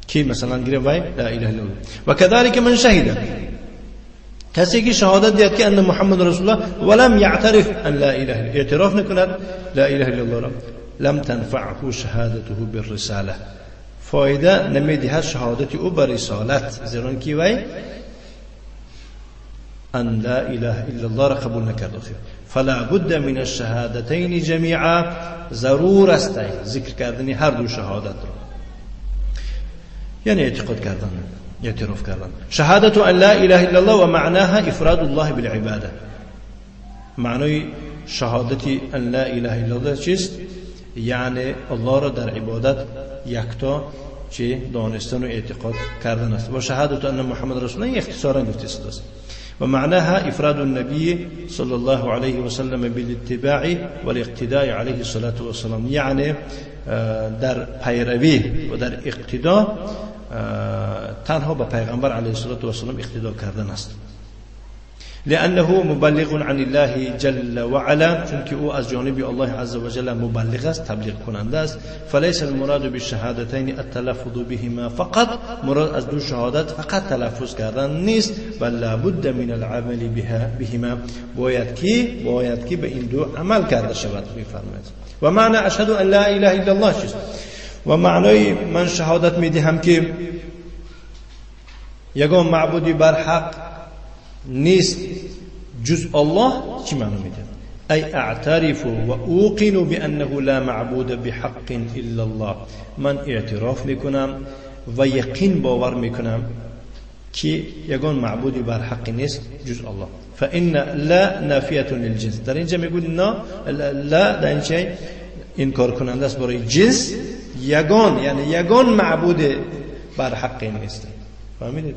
کی مثلا گیره وای لا اله الا الله و كذلك من شهد کسی که شهادت دهد که ان محمد رسول الله ولم يعترف ان لا اله الا اعتراف نکند لا اله الا الله لم تنفعه شهادته بالرساله فایده نمیدهد شهادت او به رسالت زیرا که وای أن لا إله إلا الله را قبول نکرد. فلا بد من الشهادتين جميعا ضرور است ذکر کردن هر دو شهادت را یعنی اعتقاد کردن اعتراف کردن. شهادت أن لا إله إلا الله و معناها إفراد الله بالعبادة معنای شهادت أن لا إله إلا الله چیست؟ یعنی الله را در عبادت یکتا چه دانستن و اعتقاد کردن است. و شهادت أن محمد رسول الله اختصارا گفته است. ومعناها إفراد النبي صلى الله عليه وسلم بالاتباع والاقتداء عليه الصلاة والسلام يعني در پیروی و در اقتداء تنها به پیغمبر علیه الصلاة والسلام اقتدا کردن است. لأنه مبلغ عن الله جل وعلا چونکه او از جانب الله عز وجل مبلغ است تبلیغ کننده است. فليس المراد بالشهادتين التلفظ بهما فقط مراد از دو شهادت فقط تلفظ کردن نیست بل لابد من العمل بهما باید که به این دو عمل کرده شود. میفرماید و معنی اشهد ان لا اله الا الله چیست؟ و معنای من شهادت میدهم که یگان معبودی بر حق نیست جز الله چی معنی میده؟ ای اعترف و اوقن بانه لا معبود بحق الا الله من اعتراف میکنم و یقین باور میکنم که یگان معبودی بر حق نیست جز الله. فان لا نافیه للجنس در اینجا میگوید نه لا در اینجا انکار کننده است برای جنس یگان یعنی یگان معبود بر حق نیست. فهمیدید؟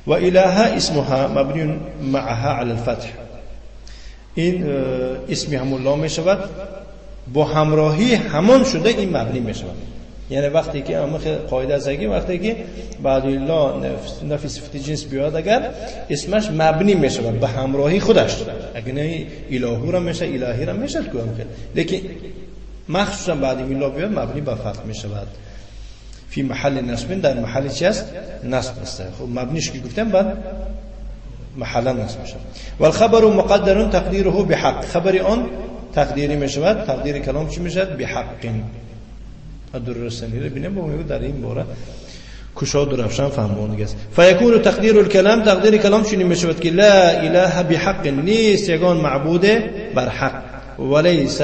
و إلها اسمها مبنی معها على الفتح این اسمی همون لا می شود با همراهی همان شده این مبنی می شود. یعنی وقتی که قاعده است که وقتی که بعد لا نفی صفت جنس بیاد اگر اسمش مبنی می شود به همراهی خودش اگر نه الهو را میشه الهی را میشه که لیکن مخصوصا بعد این لا بیاد مبنی به فتح می شود. فی محل نصب در محل چی است؟ نصب است. خب مبنیش که گفتم بعد محل نصب میشه. والخبر مقدر تقدیره بحق خبر آن تقدیری میشود تقدیر کلام چی میشود؟ بحق. الدرسنی رو ببینیم با در این باره کشاد و روشن فهموندگی است. فیکون تقدیر الکلام تقدیر کلام چنین میشود که لا اله بحق نیست یگان معبود بر حق ولیس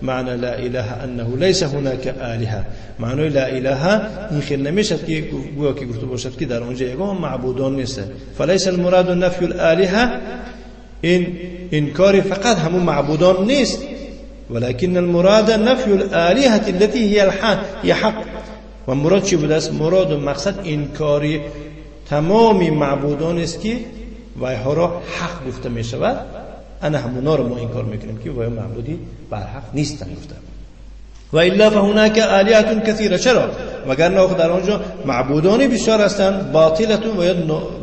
معنى لا إله أنه ليس هناك آلهة معنى لا إله این خیر نمیشد که گویا که گفته باشد که در آنجا یگان معبودان نیست. فليس المراد نفي الآلهة این انکار فقط همون معبودان نیست ولكن المراد نفي الآلهة التي هي هي حق و مراد چی بوده است؟ مراد و مقصد انکاری تمام معبودان است که وایها را حق گفته می شود. انا همونا رو ما انکار میکنیم که وای معبودی بر حق نیستن گفته. و الا فهناك آلهة كثيرة. چرا؟ وگرنه در آنجا معبودانی بسیار هستند، باطلتون و یا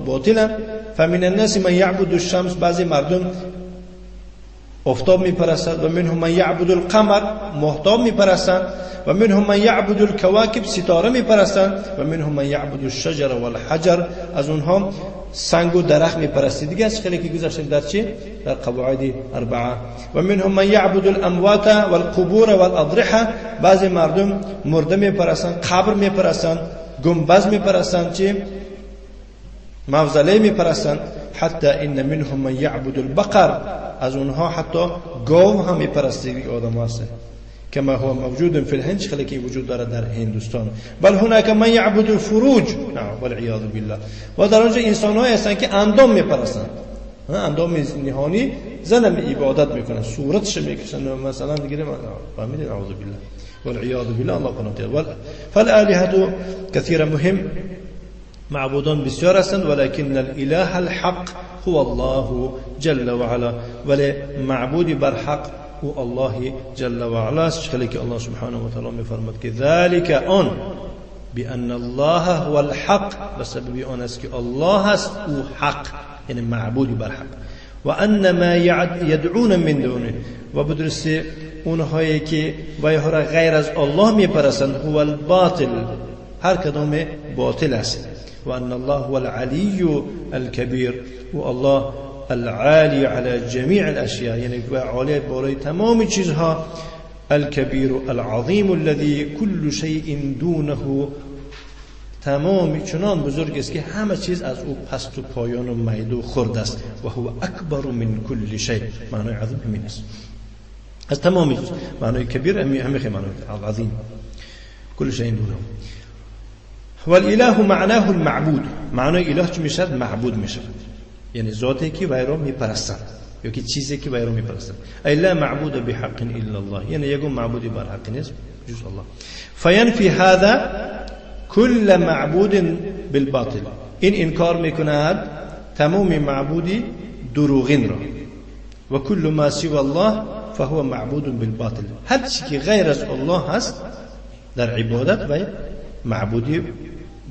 باطلن. فمن الناس من یعبد الشمس، بعضی مردم آفتاب میپرستند، و منهم من یعبد القمر، ماهتاب میپرستند، و منهم من یعبد الكواكب، ستاره میپرستند، و منهم من یعبد الشجر والحجر، از اونها سنگ و درخت میپرستید. دیگه از خیلی که گذشتیم در چی؟ در قواعد اربعه. و منهم من یعبد الاموات والقبور والاضرحه، بعضی مردم مرده میپرستند، قبر میپرستند، گنبز میپرستند، چی؟ موزله میپرستند. حتی ان منهم من یعبد البقر، از اونها حتی گاو هم میپرستید آدم هستند، كما هو موجود في الهند، خیلی که وجود دارد در هندوستان. بل هناك من يعبد الفروج، والعیاذ بالله. و در آنجا انسان هایی هستند که اندام میپرستند، اندام نهانی زن عبادت میکنن، صورتش میکشن مثلا دیگه، فهمیدین؟ اعوذ بالله والعیاذ بالله. الله پناه بده. فالآلهة كثيرة، مهم معبودان بسیار هستند، ولكن الاله الحق هو الله جل وعلا، ولی معبودی برحق او الله جل و علا است. خیلی که الله سبحانه و تعالی میفرماد که ذلك آن بأن الله هو الحق، به سبب آن است که الله است او حق، یعنی معبودی برحق. و ان ما یدعون من دونه، و بدرسته اونهایی که ویها را غیر از الله میپرستند، هو الباطل، هر کدام باطل است. و ان الله هو العلی الکبیر، و الله العالی على جميع الاشیاء، یعنی عالی بالای تمام چیزها. الکبیر العظیم الذي كل شيء دونه، تمام چنان بزرگ است که همه چیز از او پست و پایان و میده و خرد است. و هو اکبر من كل شيء، معنای عظیم همین است، از تمام چیز. معنای کبیر همین معنای عظیم، كل شيء دونه. والإله معناه المعبود، معنای اله چی میشد؟ معبود میشد، یعنی ذاتی که وی را میپرستند یا که چیزی که وی را میپرستند. ای لا معبود بحق الا الله، یعنی یگون معبودی بر حق نیست جز الله. فینفی هذا كل معبود بالباطل، این انکار میکند تمام معبودی دروغین را. و كل ما سوى الله فهو معبود بالباطل، هر چی که غیر از الله هست در عبادت و معبودی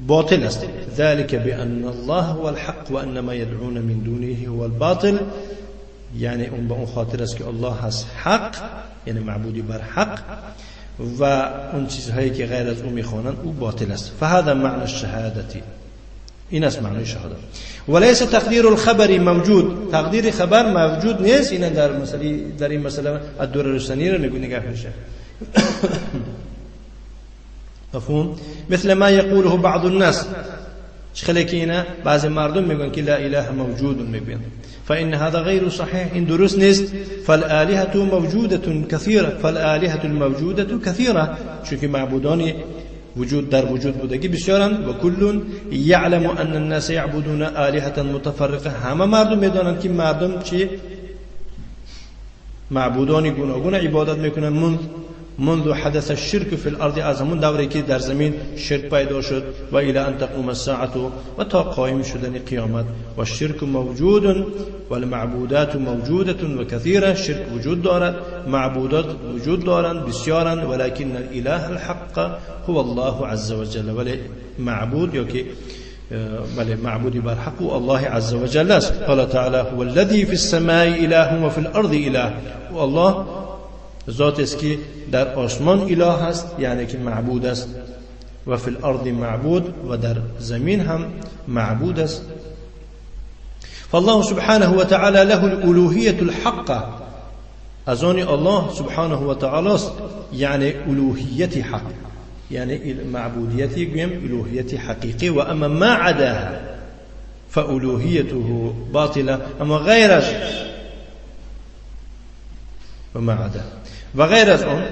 باطل است. ذلك بأن الله هو الحق وأن ما يدعون من دونه هو الباطل، یعنی اون به اون خاطر است که الله هست حق، یعنی معبودی بر حق، و اون چیزهایی که غیر از او میخوانند او باطل است. فهذا معنى الشهادة، این است معنی شهادت. وليس تقدیر الخبر موجود، تقدیر خبر موجود نیست. این در مسئله، در این مسئله الدرر السنیه رو نگاه میشه. مفهوم؟ مثل ما يقوله بعض الناس، خیلی که اینا بعضی مردم میگن که لا اله موجود میگن، فإن هذا غير صحيح، این درست نیست. فالآلهة موجودة كثيرة، فالآلهة الموجودة كثيرة، چون که معبودان وجود در وجود بودگی بسیارند. و کل یعلم ان الناس یعبدون آلهة متفرقة، همه مردم میدانند که مردم چی معبودان گوناگون عبادت میکنند. منذ حدث الشرك في الارض، از همون دوره که در زمین شرک پیدا شد، و الى ان تقوم الساعه، و تا قائم شدن قیامت. و الشرك موجود والمعبودات موجودة و كثيرة، شرک وجود دارد، معبودات وجود دارند بسیارند، ولكن الاله الحق هو الله عز وجل، ولی معبود یا که بله معبودی بر حق و الله عز وجل است. قال تعالی هو الذي في السماء اله و في الارض اله، و الله ذات است که در آسمان اله است، یعنی که معبود است، و فی الارض معبود، و در زمین هم معبود است. فالله سبحانه وتعالى له الالوهیة الحقة، از آن الله سبحانه وتعالى است، یعنی الوهیت حق، یعنی معبودیتی گویم الوهیت حقیقی. و اما ما عداها فالوهیته باطلة، اما غیر از و ما عداها و غیر از آن،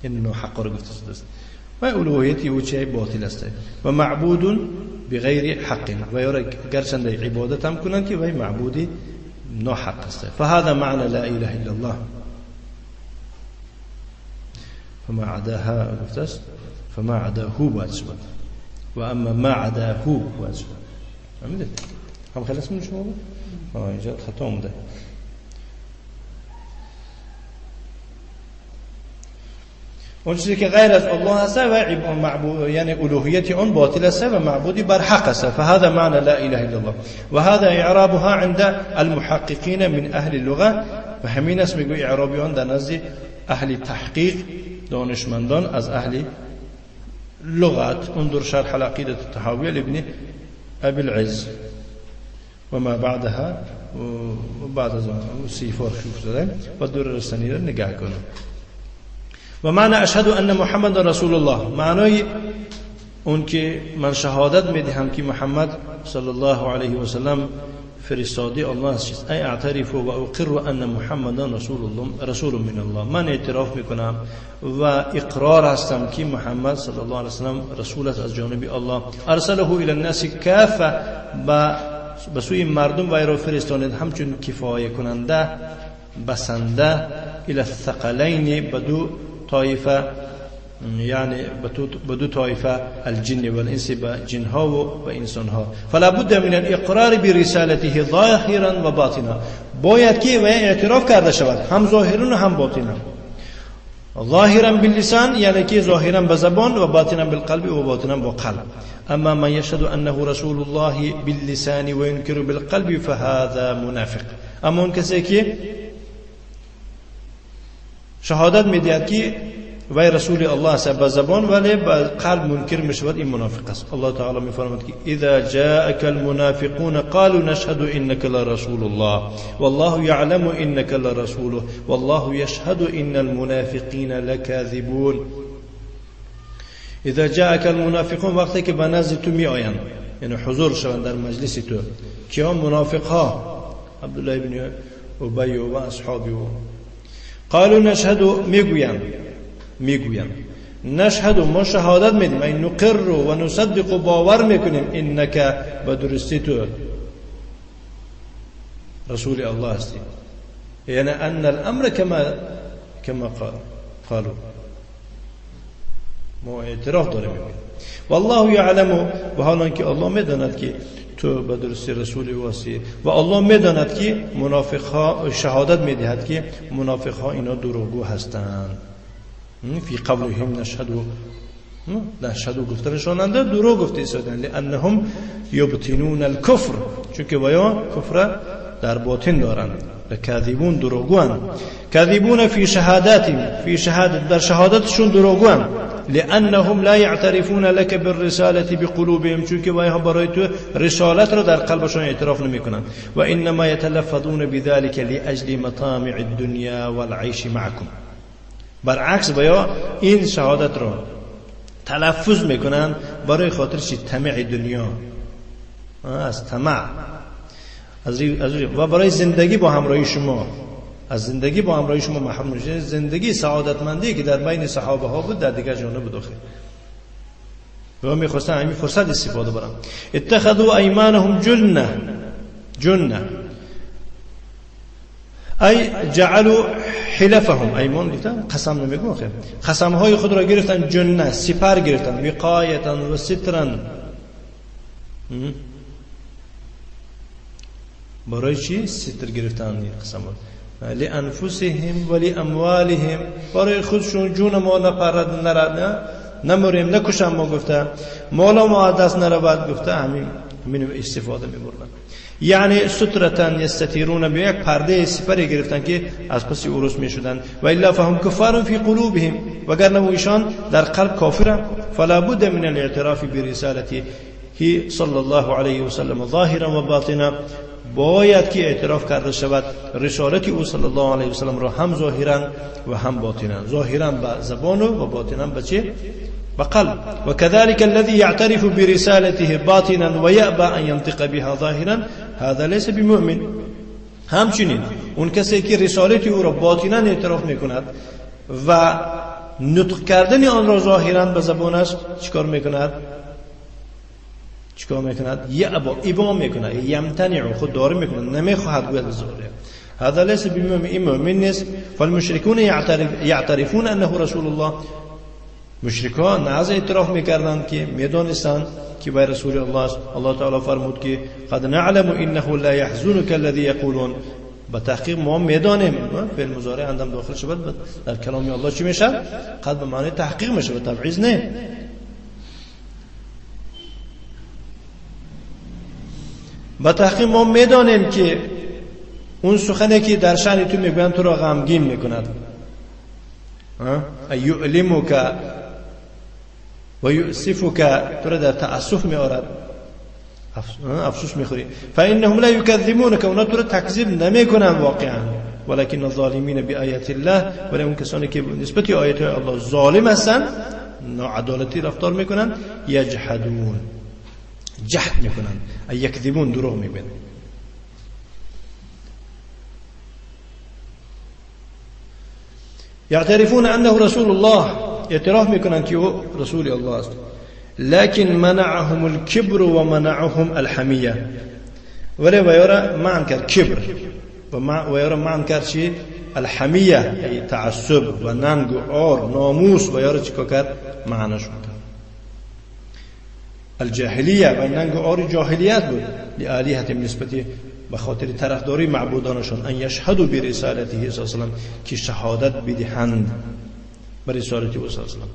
یعنی حق را گفته شده است، و الوهیت او چه باطل است، و معبود بغیر حق، و یا گرچند عبادت هم کنند که وی معبودی ناحق است. فهذا معنى لا اله الا الله. فما عداها گفته است، فما عداه باید شود، و اما ما عداه باید شود. فهمیدید؟ هم خلاص من شما بود؟ اینجا خطا آمده. اون چیزی که غیر از الله هست و معبود، یعنی الوهیت آن باطل است و معبودی بر حق است. فهذا معنى لا اله الا الله و هذا اعرابها عند المحققین من اهل اللغه. و همین است میگو اعرابی آن در نزد اهل تحقیق، دانشمندان از اهل لغت. انظر شرح العقیده الطحاویه لابن ابي العز و ما بعدها و بعد از آن سیفار شوف زدن و دور رسانی را نگاه کنم. و معنی اشهد ان محمد رسول الله، معنای اون که من شهادت میدهم که محمد صلی الله علیه و سلم فرستاده الله است. ای اعترف و اقر ان محمدا رسول الله، رسول من الله. من اعتراف میکنم و اقرار هستم که محمد صلی الله علیه و سلم رسول است از جانب الله. ارسله الی الناس کافه، به سوی مردم وی را فرستانید همچون کفایه کننده، بسنده، الی الثقلین، به دو طایفه، یعنی به دو طایفه، الجن والانس، به جنها و به انسانها. فلا بد من الاقرار برسالته ظاهرا و باطنا، باید که و اعتراف کرده شود هم ظاهرا و هم باطنا. ظاهرا باللسان یعنی که ظاهرا به زبان، و باطنا بالقلب و باطنا با قلب. اما من یشهد انه رسول الله باللسان و ينکر بالقلب فهذا منافق. اما اون کسی که شهادت میدهد که وی رسول الله است به زبان ولی به قلب منکر میشود، این منافق است. الله تعالی میفرماید که اذا جاءك المنافقون قالوا نشهد انك لرسول الله والله يعلم انك لرسوله والله يشهد ان المنافقین لكاذبون. اذا جاءك المنافقون، وقتی که به نزد تو می آیند، یعنی حضور شوند در مجلس تو، کیا؟ منافق ها، عبدالله ابن ابی و اصحابی. قالوا نشهد، میگویند نشهد، ما شهادت میدیم، ای نقر و نصدق، باور میکنیم، انک، به درستی تو رسول الله هستی. یعنی ان الامر کما قالوا، ما اعتراف داریم. والله یعلم، و حالا که الله میداند که تو به درستی رسول او هستی، و الله میداند که منافق ها شهادت میدهد که منافق ها اینا دروغگو هستند. فی قولهم نشهد، نشهد گفتنشان دروغ گفته ایستادند. لانهم یبطنون الکفر، چون که ویا کفر در باطن دارند. کاذبون، دروغگوان. کاذبون فی شهاداتهم، فی شهادت، در شهادتشون دروغگوان. لانهم لا يعترفون لك بالرساله بقلوبهم، چون که ویا برای تو رسالت را در قلبشون اعتراف نمیکنند. و انما يتلفظون بذلك لاجل مطامع الدنيا والعيش معكم. برعکس ویا این شهادت را تلفظ میکنند برای خاطر چی؟ طمع دنیا، از طمع، از و برای زندگی با همراهی شما، از زندگی با همراهی شما محروم میشید. زندگی سعادتمندی که در بین صحابه ها بود در دیگر جانب بود. و میخواستن همین فرصت استفاده برن. اتخذوا ایمانهم جنه، جنه ای جعلوا حلفهم، ایمان گفتن قسم نمیگم، خیر، قسم های خود را گرفتن جنه، سپر گرفتن، وقایتا و سترا. برای چی ستر گرفتن این قسم ها؟ لانفسهم و لاموالهم، برای خودشون، جون ما نپرد نرد، نمریم نکشم ما گفته، مال ما دست نرود گفته، همین استفاده میبردن. یعنی سترتن یستتیرون، به یک پرده سپری گرفتن که از پس عروس میشدن. و الا فهم کفار فی قلوبهم، وگرنه ایشان در قلب کافرن. فلا بد من الاعتراف برسالته صلی الله علیه و سلم ظاهرا و باطنا، باید که اعتراف کرده شود رسالت او صلی الله علیه و سلم را هم ظاهرا و هم باطنا. ظاهرا به زبان و باطنا به چه؟ به قلب. و كذلك الذي يعترف برسالته باطنا ويأبى أن ينطق بها ظاهرا هذا ليس بمؤمن. همچنین اون کسی که رسالت او را باطنا اعتراف میکند و نطق کردن آن را ظاهرا به زبانش چیکار میکند؟ چیکار میکند؟ یأبا، ابا میکند، یمتنع، خود داره میکند، نمیخواهد گوید ظاهر. هذا ليس بمؤمن، مؤمن نیست. فالمشركون يعترفون انه رسول الله، مشرکان از اعتراف میکردند که میدانستند که بای رسول الله است. الله تعالی فرمود که قد نعلم انه لا يحزنك الذي يقولون، به تحقیق ما میدانیم فعل مضارع عندم داخل شود در کلام الله چی میشه؟ قد به معنی تحقیق میشه و تبعیض نه. به تحقیق ما میدانیم که اون سخنی که در شأن تو میگویند تو را غمگین میکند. یؤلمک و یؤسفک، تو را در تأسف میآورد، افسوس میخوری. فانهم لا یکذبونک، اونا تو را تکذیب نمیکنند واقعا. ولكن الظالمین بآیات الله، ولی اون کسانی که نسبت آیات الله ظالم هستند، ناعدالتی رفتار میکنند، یجحدون، جحد میکنند، یکذبون، دروغ میگویند. یعترفون انه رسول الله، اعتراف میکنند که او رسول الله است. لكن منعهم الكبر ومنعهم الحمية، ولی ویارا منع کرد کبر و ویارا منع کرد چی؟ الحمیه، ای تعصب و ننگ و عار ناموس، ویارا چیکار کرد؟ معناشون کرد. الجاهلیه و ننگ و عار جاهلیت بود، لآلهة نسبتی به خاطر طرفداری معبودانشون، ان یشهدوا برسالته صلی الله علیه و سلم، که شهادت بدهند برسالته او صلی الله علیه و سلم.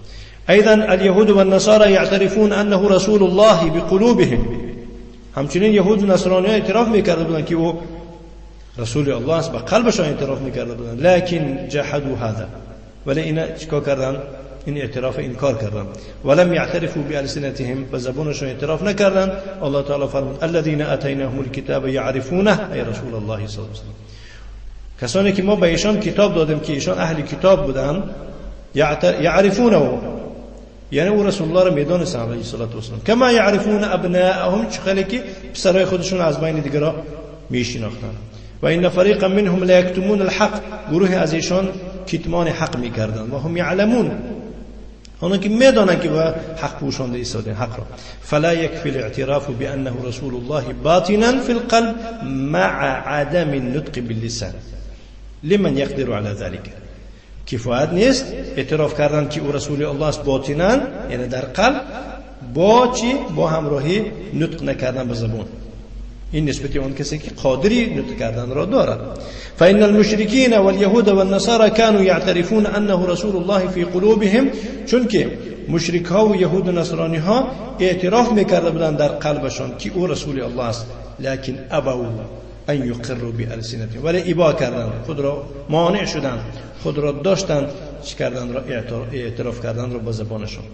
ايضا اليهود والنصارى يعترفون انه رسول الله بقلوبهم، همچنین یهود و نصرانی اعتراف میکرده بودند که او رسول الله است، به قلبشان اعتراف میکرده بودند. لكن جحدوا هذا، ولی اینا چیکار کردن؟ این اعتراف انکار کردن. ولم يعترفوا بألسنتهم، به زبانشان اعتراف نکردن. الله تعالی فرمود الذين اتيناهم الكتاب يعرفونه، ای رسول الله صلی الله علیه و سلم، کسانی که ما به ایشان کتاب دادیم که ایشان اهل کتاب بودند، یعرفونه، یعنی او رسول الله را میدانستن علیه الصلاة والسلام. کما یعرفون ابناءهم، چه که پسرای خودشون از بین دیگرا میشناختن. و این فریقا منهم لا یکتمون الحق، گروه از ایشان کتمان حق میکردن. و هم یعلمون، اونا که میدانند که با حق پوشانده ایستادن حق را. فلا یکفی الاعتراف بانه رسول الله باطنا فی القلب مع عدم النطق باللسان لمن يقدر على ذلك. کفایت نیست اعتراف کردن که او رسول الله است باطنا، یعنی در قلب، با چی؟ با همراهی نطق نکردن به زبان. این نسبت اون کسی که قادری نطق کردن را دارد. فإن المشركين واليهود والنصارى كانوا يعترفون أنه رسول الله في قلوبهم، چون که مشرک ها و یهود و نصرانی ها اعتراف میکرده بودند در قلبشان که او رسول الله است، لكن ابوا ان یقروا بألسنتهم، ولی ابا کردند، خود را مانع شدند، خود را داشتند چی کردن را؟ اعتراف کردن را با زبانشان.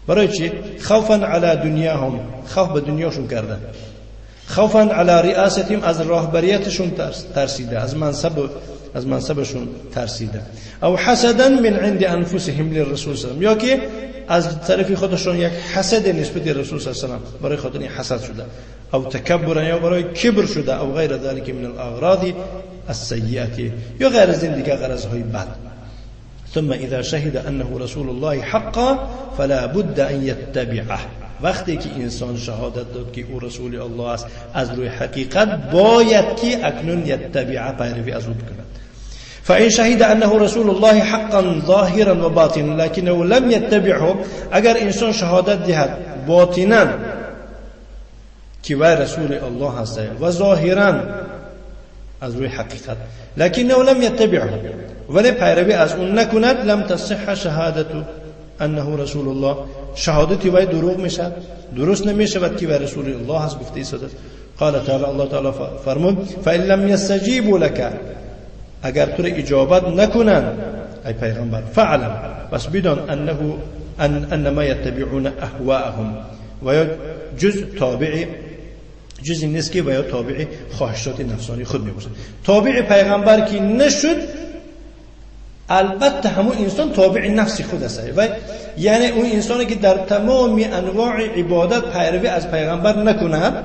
برای چی؟ خوفا علی دنیاهم، خوف به دنیاشون کردن. خوفا علی ریاستهم، از راهبریتشون ترسیده، از منصبشون ترسیده. او حسدا من عند انفسهم للرسول صلی الله علیه و سلم، یا که از طرف خودشون یک حسد نسبت رسول صلی الله علیه و سلم، برای خاطر این حسد شده. او تکبر، یا برای کبر شده. او غیر ذلك من الاغراض السیئه، یا غیر از این دیگه غرضهای بد. ثم اذا شهد انه رسول الله حقا فلا بد ان يتبعه، وقتی که انسان شهادت داد که او رسول الله است از روی حقیقت، باید که اکنون یتبعه، پیروی از او بکند. فإن شهد أنه رسول الله حقا ظاهرا وباطنا لكنه لم يتبعه، اگر انسان شهادت دهد باطنا که وی رسول الله هست و ظاهرا از روی حقیقت، لكنه لم يتبعه، ولی پیروی از اون نکند، لم تصح شهادت انه رسول الله، شهادت وی دروغ میشد، درست نمیشود که وی رسول الله هست گفته ایستاده. قال تعالی، الله تعالی فرمود فإن لم يستجيبوا لك، اگر تو را اجابت نکنند ای پیغمبر، فعلم، پس بدان انه انما یتبعون اهواءهم، و یا جز تابع، جز این نیست که و یا تابع خواهشات نفسانی خود میباشد. تابع پیغمبر که نشد، البته همون انسان تابع نفس خود است. و یعنی اون انسانی که در تمام انواع عبادت پیروی از پیغمبر نکند،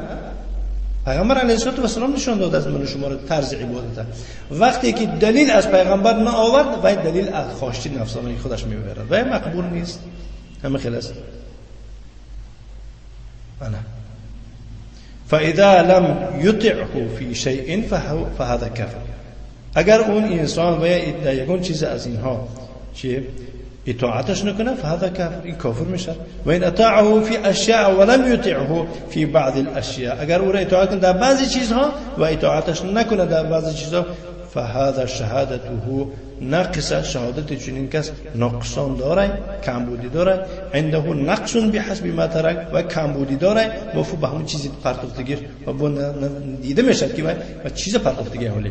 پیغمبر علیه السلام نشان داد از من و شما را طرز عبادت. وقتی که دلیل از پیغمبر نه آورد، و دلیل از خواهش نفسانی خودش میبرد و مقبول نیست. همه خلاص. انا فاذا لم يطعه في شيء فهذا كافر. اگر اون انسان و یا یگون چیز از اینها چه اطاعتش نکنه، فهذا کافر، این کافر میشه. و این اطاعه فی اشیاء ولم یطعه فی بعض الاشیاء، اگر او را اطاعت کنه در بعضی چیزها و اطاعتش نکنه در بعضی چیزها، فهذا شهادته ناقصة. شهادت چنین کس نقصان داره، کمبودی داره. عنده نقص بحسب ما ترک و کمبودی داره، مفهوم به همون چیزی پرتافتگی و دیده میشد که و چیز پرتافتگی حالی.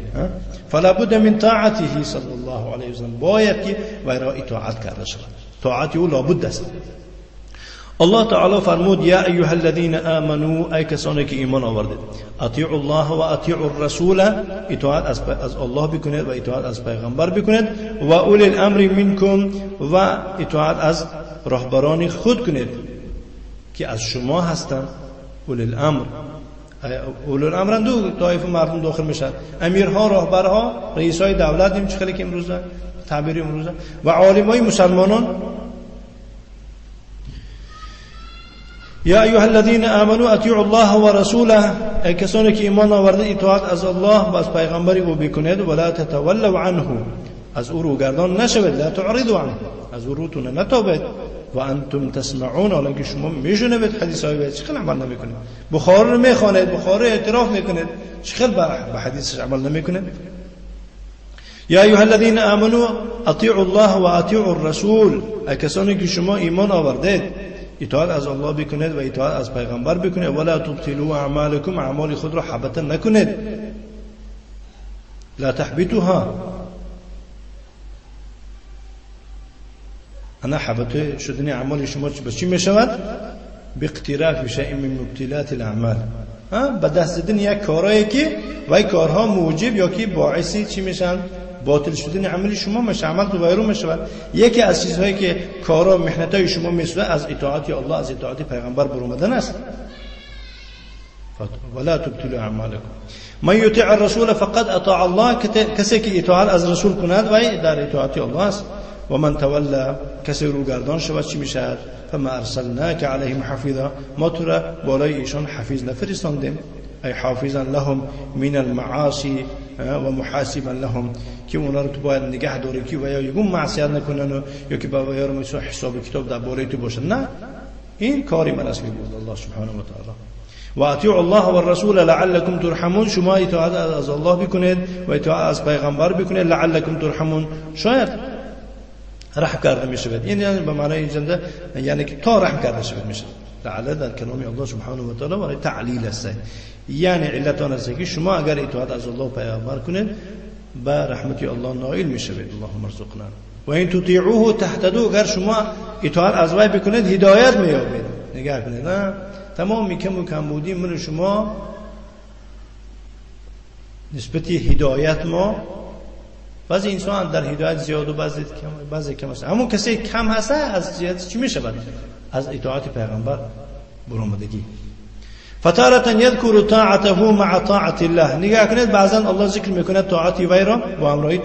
فلا بد من طاعته صلی الله علیه وسلم، باید که وی را اطاعت کرده شود، طاعت او لابد است. الله تعالی فرمود یا ایها الذین آمنوا، ای کسانی که ایمان آوردید، اطیعوا الله و اطیعوا الرسول، اطاعت از الله بکنید و اطاعت از پیغمبر بکنید، و اولی الامر منکم، و اطاعت از راهبران خود کنید که از شما هستند. اولی الامر، اولی الامر دو طایفه مردم داخل میشن، امیرها، راهبرها، رئیسای دولت، این چه که امروزه تعبیر امروزه، و عالمای مسلمانان. یا ایها الذین آمنوا اطیعوا الله و رسوله، ای کسانی که ایمان آورده اطاعت از الله و از پیغمبر او بکنید، ولا تتولوا عنه، از او روگردان نشوید، لا تعرضوا عنه، از او روتون نتابید، و انتم تسمعون، حالا که شما میشنوید حدیث های چه عمل نمیکنید، بخاری رو میخوانید، بخاری اعتراف میکنید، چه به حدیثش عمل نمیکنید. یا ایها الذین آمنوا اطیعوا الله و اطیعوا الرسول، ای کسانی که شما ایمان آوردید اطاعت از الله بکنید و اطاعت از پیغمبر بکنید، ولا تبطلوا اعمالکم، اعمال خود را حبطه نکنید، لا تحبطوها، انا حبطه شدن اعمال شما به چی میشود؟ باقتراف شیء من مبطلات الاعمال، به دست زدن یک کارهایی که و کارها موجب یا که باعث چی میشن؟ باطل شدن عمل شما میشه، عمل تو ویرون میشه. یکی از چیزهایی که کارا محنتای شما میسوزه از اطاعت الله، از اطاعت پیغمبر برآمدن است. ولا تبطلوا اعمالکم من یطیع الرسول فقد اطاع الله، کسی که اطاعت از رسول کند و در اطاعت الله است. و من تولى، کسی روگردان شود چی میشد؟ فما ارسلناک علیهم حفیظا، ما تو را بالای ایشان حفیظ نفرستاندیم، ای حافظا لهم من المعاصی و محاسبا لهم، که اونا رو تو باید نگه داری که و یا یگون معصیت نکنن و یا که با یا رو مثلا حساب کتاب در بالای تو باشه. نه، این کاری من است میگه الله سبحانه و تعالی. و اطیعوا الله و الرسول لعلکم ترحمون، شما اطاعت از الله بکنید و اطاعت از پیغمبر بکنید، لعلکم ترحمون، شاید رحم کرده میشود. یعنی به معنای اینجا یعنی که تا رحم کرده شود میشه. لعل در کلام الله سبحانه و تعالی برای تعلیل است، یعنی علت آن است که شما اگر اطاعت از الله و پیغمبر کنید به رحمت الله نائل میشوید. اللهم ارزقنا. و این تطیعوه تهتدوا، اگر شما اطاعت از وی بکنید هدایت مییابید. نگاه کنید، نه تمام کم و کمبودی من شما نسبت هدایت ما، بعضی انسان در هدایت زیاد و بعضی کم، بعضی کم است. همون کسی کم هست از جهت چی میشود؟ از اطاعت پیغمبر برآمدگی. فتارة یذکر طاعته مع طاعة الله، نگاه کنید بعضا الله ذکر میکند طاعت وی را با همراهی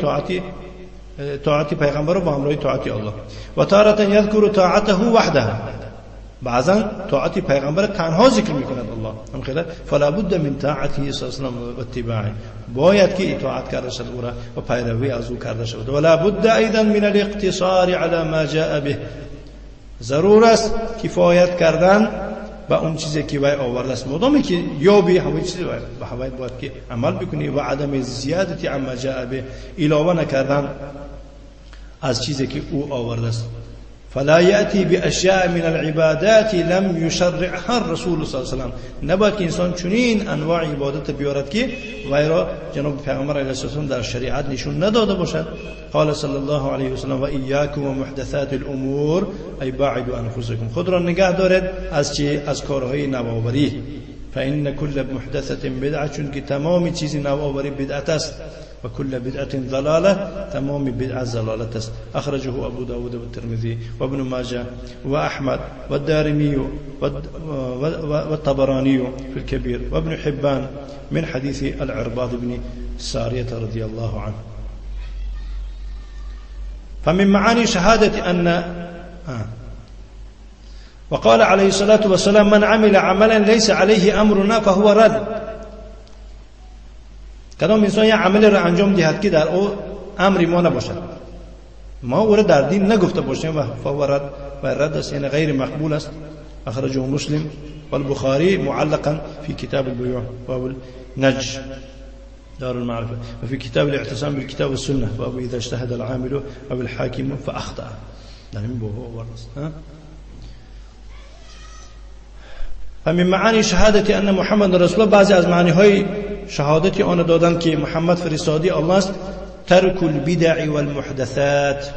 طاعت پیغمبر با همراهی طاعت الله. و تارة یذکر طاعته وحده، بعضا طاعت پیغمبر تنها ذکر میکند الله. هم خیلی فلا بد من طاعته صلی الله علیه و سلم و اتباعه، باید که اطاعت کرده شود او را و پیروی از او کرده شود. ولا بد ایضا من الاقتصار علی ما جاء به، ضرور است کفایت کردن به اون چیزی که وی آورده است، مادامی که یابی همه چیزی به هوای باید که عمل بکنی، و عدم زیادتی عما جاء به، علاوه نکردن از چیزی که او آورده است. فلا یأتی بأشیاء من العبادات لم یشرعها الرسول صلی الله علیه و سلم، نباید که انسان چنین انواع عبادت بیارد که وی را جناب پیغمبر علیه السلام در شریعت نشون نداده باشد. قال صلی الله علیه و سلم و ایاکم و محدثات الامور، ای باعدوا انفسکم، خود را نگه دارید از چی؟ از کارهای نوآوری. فان کل محدثه بدعه، چون که تمام چیز نوآوری بدعت است. و كل بدعة ضلالة، تمام بدعة ضلالة است. أخرجه أبو داود والترمذي وابن ماجه وأحمد والدارمي والطبراني في الكبير وابن حبان من حديث العرباض بن سارية رضي الله عنه. فمن معاني شهادة أن وقال عليه الصلاة والسلام من عمل عملا ليس عليه أمرنا فهو رد. کدام انسان یه عمل را انجام دهد که در او امر ما نباشد، ما او را در دین نگفته باشیم، و فهو رد، و رد است یعنی غیر مقبول است. اخرجه مسلم والبخاری معلقا في كتاب البيوع باب النج. دار المعرفة. وفي كتاب الاعتصام بالكتاب والسنة باب إذا اجتهد العامل أو الحاكم فأخطأ. فمن معانی شهادت أن محمد رسول الله، بعضی از معنی های شهادت آن دادن که محمد فرستادی الله است، ترک البدع والمحدثات،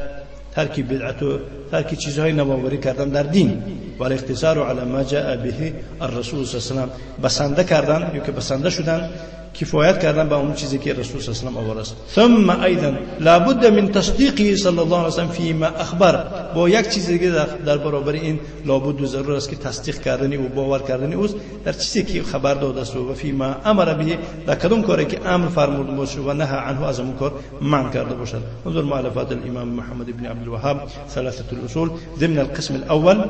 ترک بدعت و ترک چیزهای نوآوری کردن در دین، و الاقتصار علی ما جاء به الرسول صلی الله علیه و سلم، بسنده کردن یا که بسنده شدن، کفایت کردن به اون چیزی که رسول صلی الله علیه و سلم آورده است. ثم ایضا لابد من تصدیقه صلی الله علیه و سلم فيما اخبر، با یک چیز دیگه در برابر این لابد و ضرور است که تصدیق کردن او، باور کردن اوست در چیزی که خبر داده است، و فيما امر به، در کدام کاری که امر فرموده باشد و نهى عنه، از اون کار منع کرده باشد. انظر مؤلفات الامام محمد بن عبد الوهاب ثلاثه الاصول ضمن القسم الاول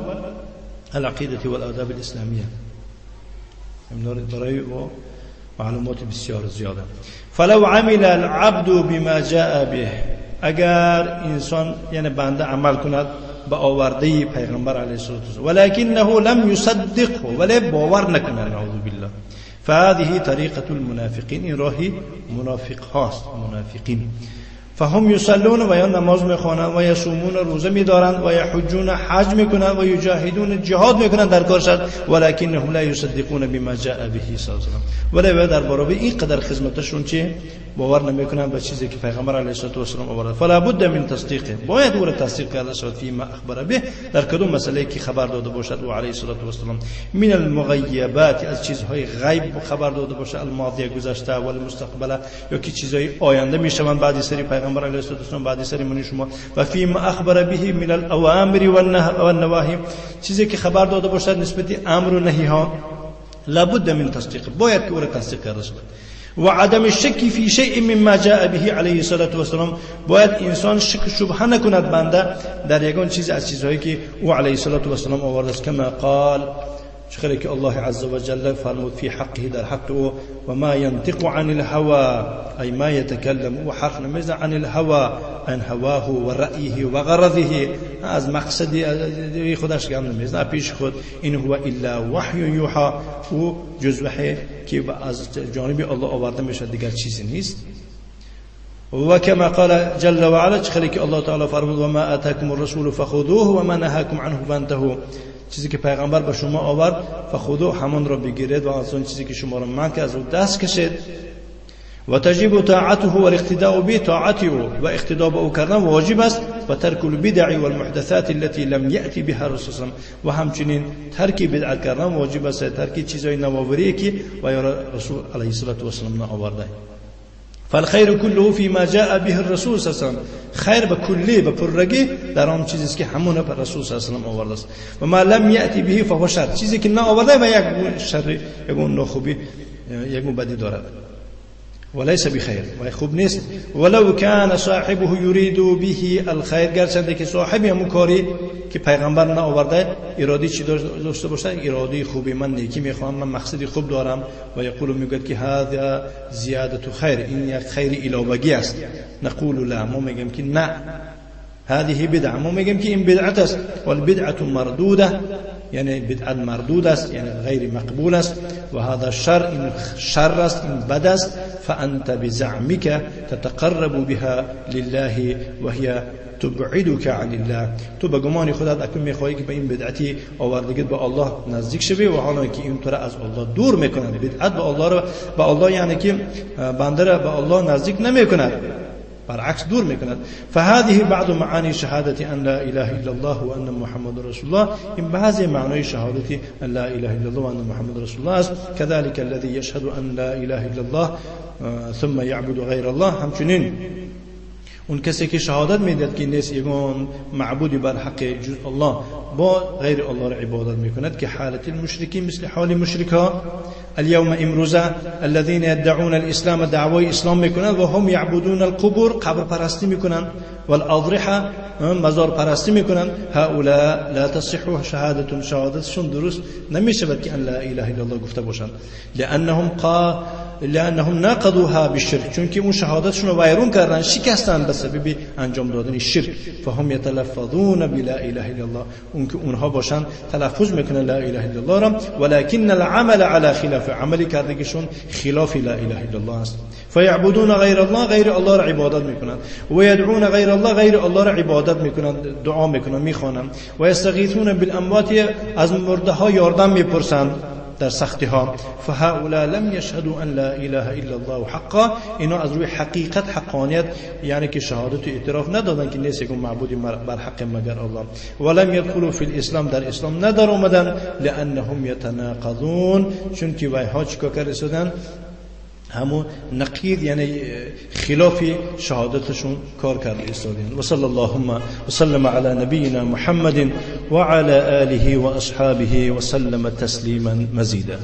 العقیده والآداب الاسلامیه. برای او معلومات بسیار زیاده. فلو عمل العبد بما جاء به، اگر انسان یعنی بنده عمل کند به آورده پیغمبر علیه الصلاة والسلام، ولکنه لم یصدقه، ولی باور نکند، نعوذ بالله، فهذه طریقة المنافقین، این راهی منافق هاست، منافقین. فهم یصلون و یا نماز میخوانند، و یصومون روزه میدارند، و یحجون حج میکنند، و یجاهدون جهاد میکنند در کار شد، ولکنهم لا یصدقون بما جاء به صلی الله علیه و سلم، ولی در برابر این قدر خدمتشون چه باور نمیکنند به چیزی که پیغمبر علیه الصلاه و السلام آورده. فلا بد من تصدیقه، باید او را تصدیق کرده شود فيما اخبر به، در کدوم مسئله که خبر داده باشد او علیه الصلاه و السلام، من المغیبات، از چیزهای غیب خبر داده باشد، الماضیه گذشته و المستقبله، یا که چیزهای آینده میشوند بعد سری پیغمبر علیه الصلاه و السلام، بعد سری من شما، و فيما اخبر به من الاوامر والنواهی، چیزی که خبر داده باشد نسبت امر و نهی ها، لابد من تصدیق، باید که او را تصدیق کرده شود. و عدم الشک فی شیء مما جاء به علیه الصلاة والسلام، باید انسان شک شبهه نکند بنده در یگان چیز از چیزهایی که او علیه الصلاة والسلام آورده است. کما قال، چخیلی که الله عز وجل فرمود فی حقه، در حق او، و ما ينطق عن الهوى، ای ما يتكلم، او حرف نمیزنه، عن الهوى، عن هواه و رأیه و غرضه، از مقصد خودش گم نمیزنه پیش خود، این هو الا وحی یوحى، او جز وحی که از جانب الله آورده میشه، دیگر چیزی نیست. و کما قال جل وعلا، چخیلی که الله تعالی فرمود و ما آتاکم الرسول فخذوه و ما نهاکم عنه فانتهوا، چیزی که پیغمبر به شما آورد فخذوه، همان را بگیرید و از آن چیزی که شما را منع کرد از او دست کشید. و تجب طاعته و الاقتداء به، طاعت او و اقتداء به او کردن واجب است. و ترک البدع والمحدثات التي لم يأتي بها الرسول صلی الله علیه و سلم، و همچنین ترک بدعت کردن واجب است، ترک چیزهای نوآوری که و یا رسول علیه الصلاة والسلام آورده. فالخیر كله فيما جاء به الرسول صلی الله علیه و سلم، خیر به کلی به پرگی در آن چیزی است که همون به رسول صلی الله علیه و سلم آورده است. و ما لم یأتی به فهو شر، چیزی که نه آورده و یک شر، یک ناخوبی، یک بدی دارد. وليس بخیر، و خوب نیست. ولو كان صاحبه يريد به الخیر، گرچنده که صاحب همون کاری که پیغمبر نه آورده اراده چی داشته باشه، اراده خوبی، من نیکی میخوام، من مقصدی خوب دارم، و یقول میگوید که هذا زیادت خیر، این یک خیر علاوگی است. نقول لا، ما میگیم که نه، هذه بدعه، ما میگیم که این بدعت است. والبدعه مردوده، یعنی بدعت مردود است، یعنی غیر مقبول است. و هذا شر، این شر است، این بد است. فانت بزعمك تتقرب بها لله وهي تبعدك عن الله، تو به گمان خودت اکنون میخواهی که به این بدعتی آوردگیت به الله نزدیک شوی، و حالا که این تو را از الله دور میکند. بدعت به الله را، به الله یعنی که بنده را به الله نزدیک نمیکند، برعکس دور میکند. فهذه بعض معانی شهادت ان لا اله الا الله و ان محمد رسول الله، این بعضی معنای شهادت ان لا اله الا الله و ان محمد رسول الله است. كذلك الذي يشهد ان لا اله الا الله ثم يعبد غیر الله، همچنین اون کسی که شهادت میدهد که نیست یگان معبودی بر حق جز الله، با غیر الله را عبادت میکند، که حالت المشرکین مثل حال مشرکها اليوم امروزه الذين يدعون الاسلام، دعوای اسلام میکنند، و هم یعبدون القبور، قبر پرستی میکنند، والاضرحه، مزار پرستی میکنند. هؤلاء لا تصح شهادتهم، شهادتشون درست نمیشود که ان لا اله الا الله گفته باشند، لانهم لانهم ناقضوها بالشرك، چون اون شهادتشون رو وایرون کردن، شکستن به سبب انجام دادن شرک. فهم یتلفظون بلا اله الا الله، اون که اونها باشن تلفظ میکنن لا اله الا الله را، ولكن العمل على خلاف، عملی کردگیشون خلاف لا اله الا الله است. فیعبدون غیر الله، غیر الله را عبادت میکنن، و یدعون غیر الله، غیر الله را عبادت میکنن، دعا میکنن، میخوانن، و یستغیثون بالاموات، از مرده ها یاردم میپرسند در سختی ها. فهؤلاء لم يشهدوا ان لا اله الا الله حقا، اینا از روی حقیقت، حقانیت، یعنی که شهادت و اعتراف ندادن که نیست یک معبودی بر حق مگر الله. ولم يدخلوا في الاسلام، در اسلام ندر اومدن، لانهم يتناقضون، چون که وایها چیکار کردن؟ همون نقید، یعنی خلاف شهادتشون کار کرده ایستادین. و صلی اللهم وسلم علی نبینا محمد وعلى آله وأصحابه وسلم تسلیما مزیدا.